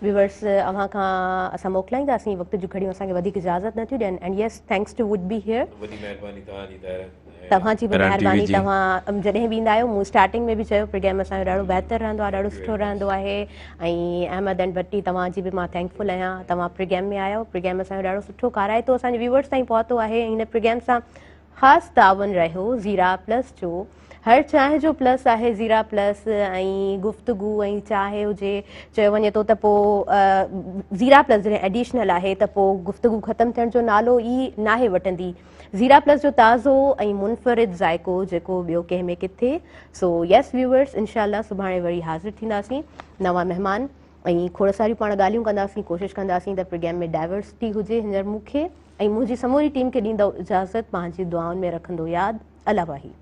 ويورس اوهان کان اسان موڪلائينداسين وقت جون گهڙيون اسان کي وڌيڪ اجازت نٿيون ڏين and yes thanks to would be here وڏي مهرباني توهان جي دائره توهان جي به مهراڻ ٽي وي مهرباني جي. توهان جڏهن به ايندا آهيو مون اسٽارٽنگ ۾ به چيو پروگرام اسان جو ڏاڍو بهتر رهندو آهي ڏاڍو سٺو رهندو آهي ۽ احمد اينڊ ڀٽي توهان جي به مان ٿينڪفل آهيان توهان پروگرام ۾ آيو پروگرام اسان جو ڏاڍو سٺو ڪارائتو اسان جي ويورس تائين پهتو آهي ۽ هن پروگرام سان خاص تعاون رهيو زيرا پلس جو هر چانهه جو پلس آهي زيرا پلس ۽ گفتگو ۽ چانهه هجي چيو وڃي ٿو ته پو زيرا پلس جڏهن ايڊيشنل آهي ته پو گفتگو ختم ٿيڻ جو نالو ئي ناهي وٺندي زيرا پلس جو تازو ۽ منفرد ذائقو جيڪو ٻيو ڪنهن ۾ ڪٿي سو يس ويورس انشاء الله سڀاڻي وري حاضر ٿينداسين نوان مهمان ۽ کوڙ ساريون پاڻ ڳالهيون ڪنداسين ڪوشش ڪنداسين ته پروگرام ۾ ڊائيورسٽي هجي هينئر مون کي ۽ منهنجي سموري ٽيم کي ڏيندؤ اجازت پنهنجي دعائن ۾ رکندو ياد الله واهي.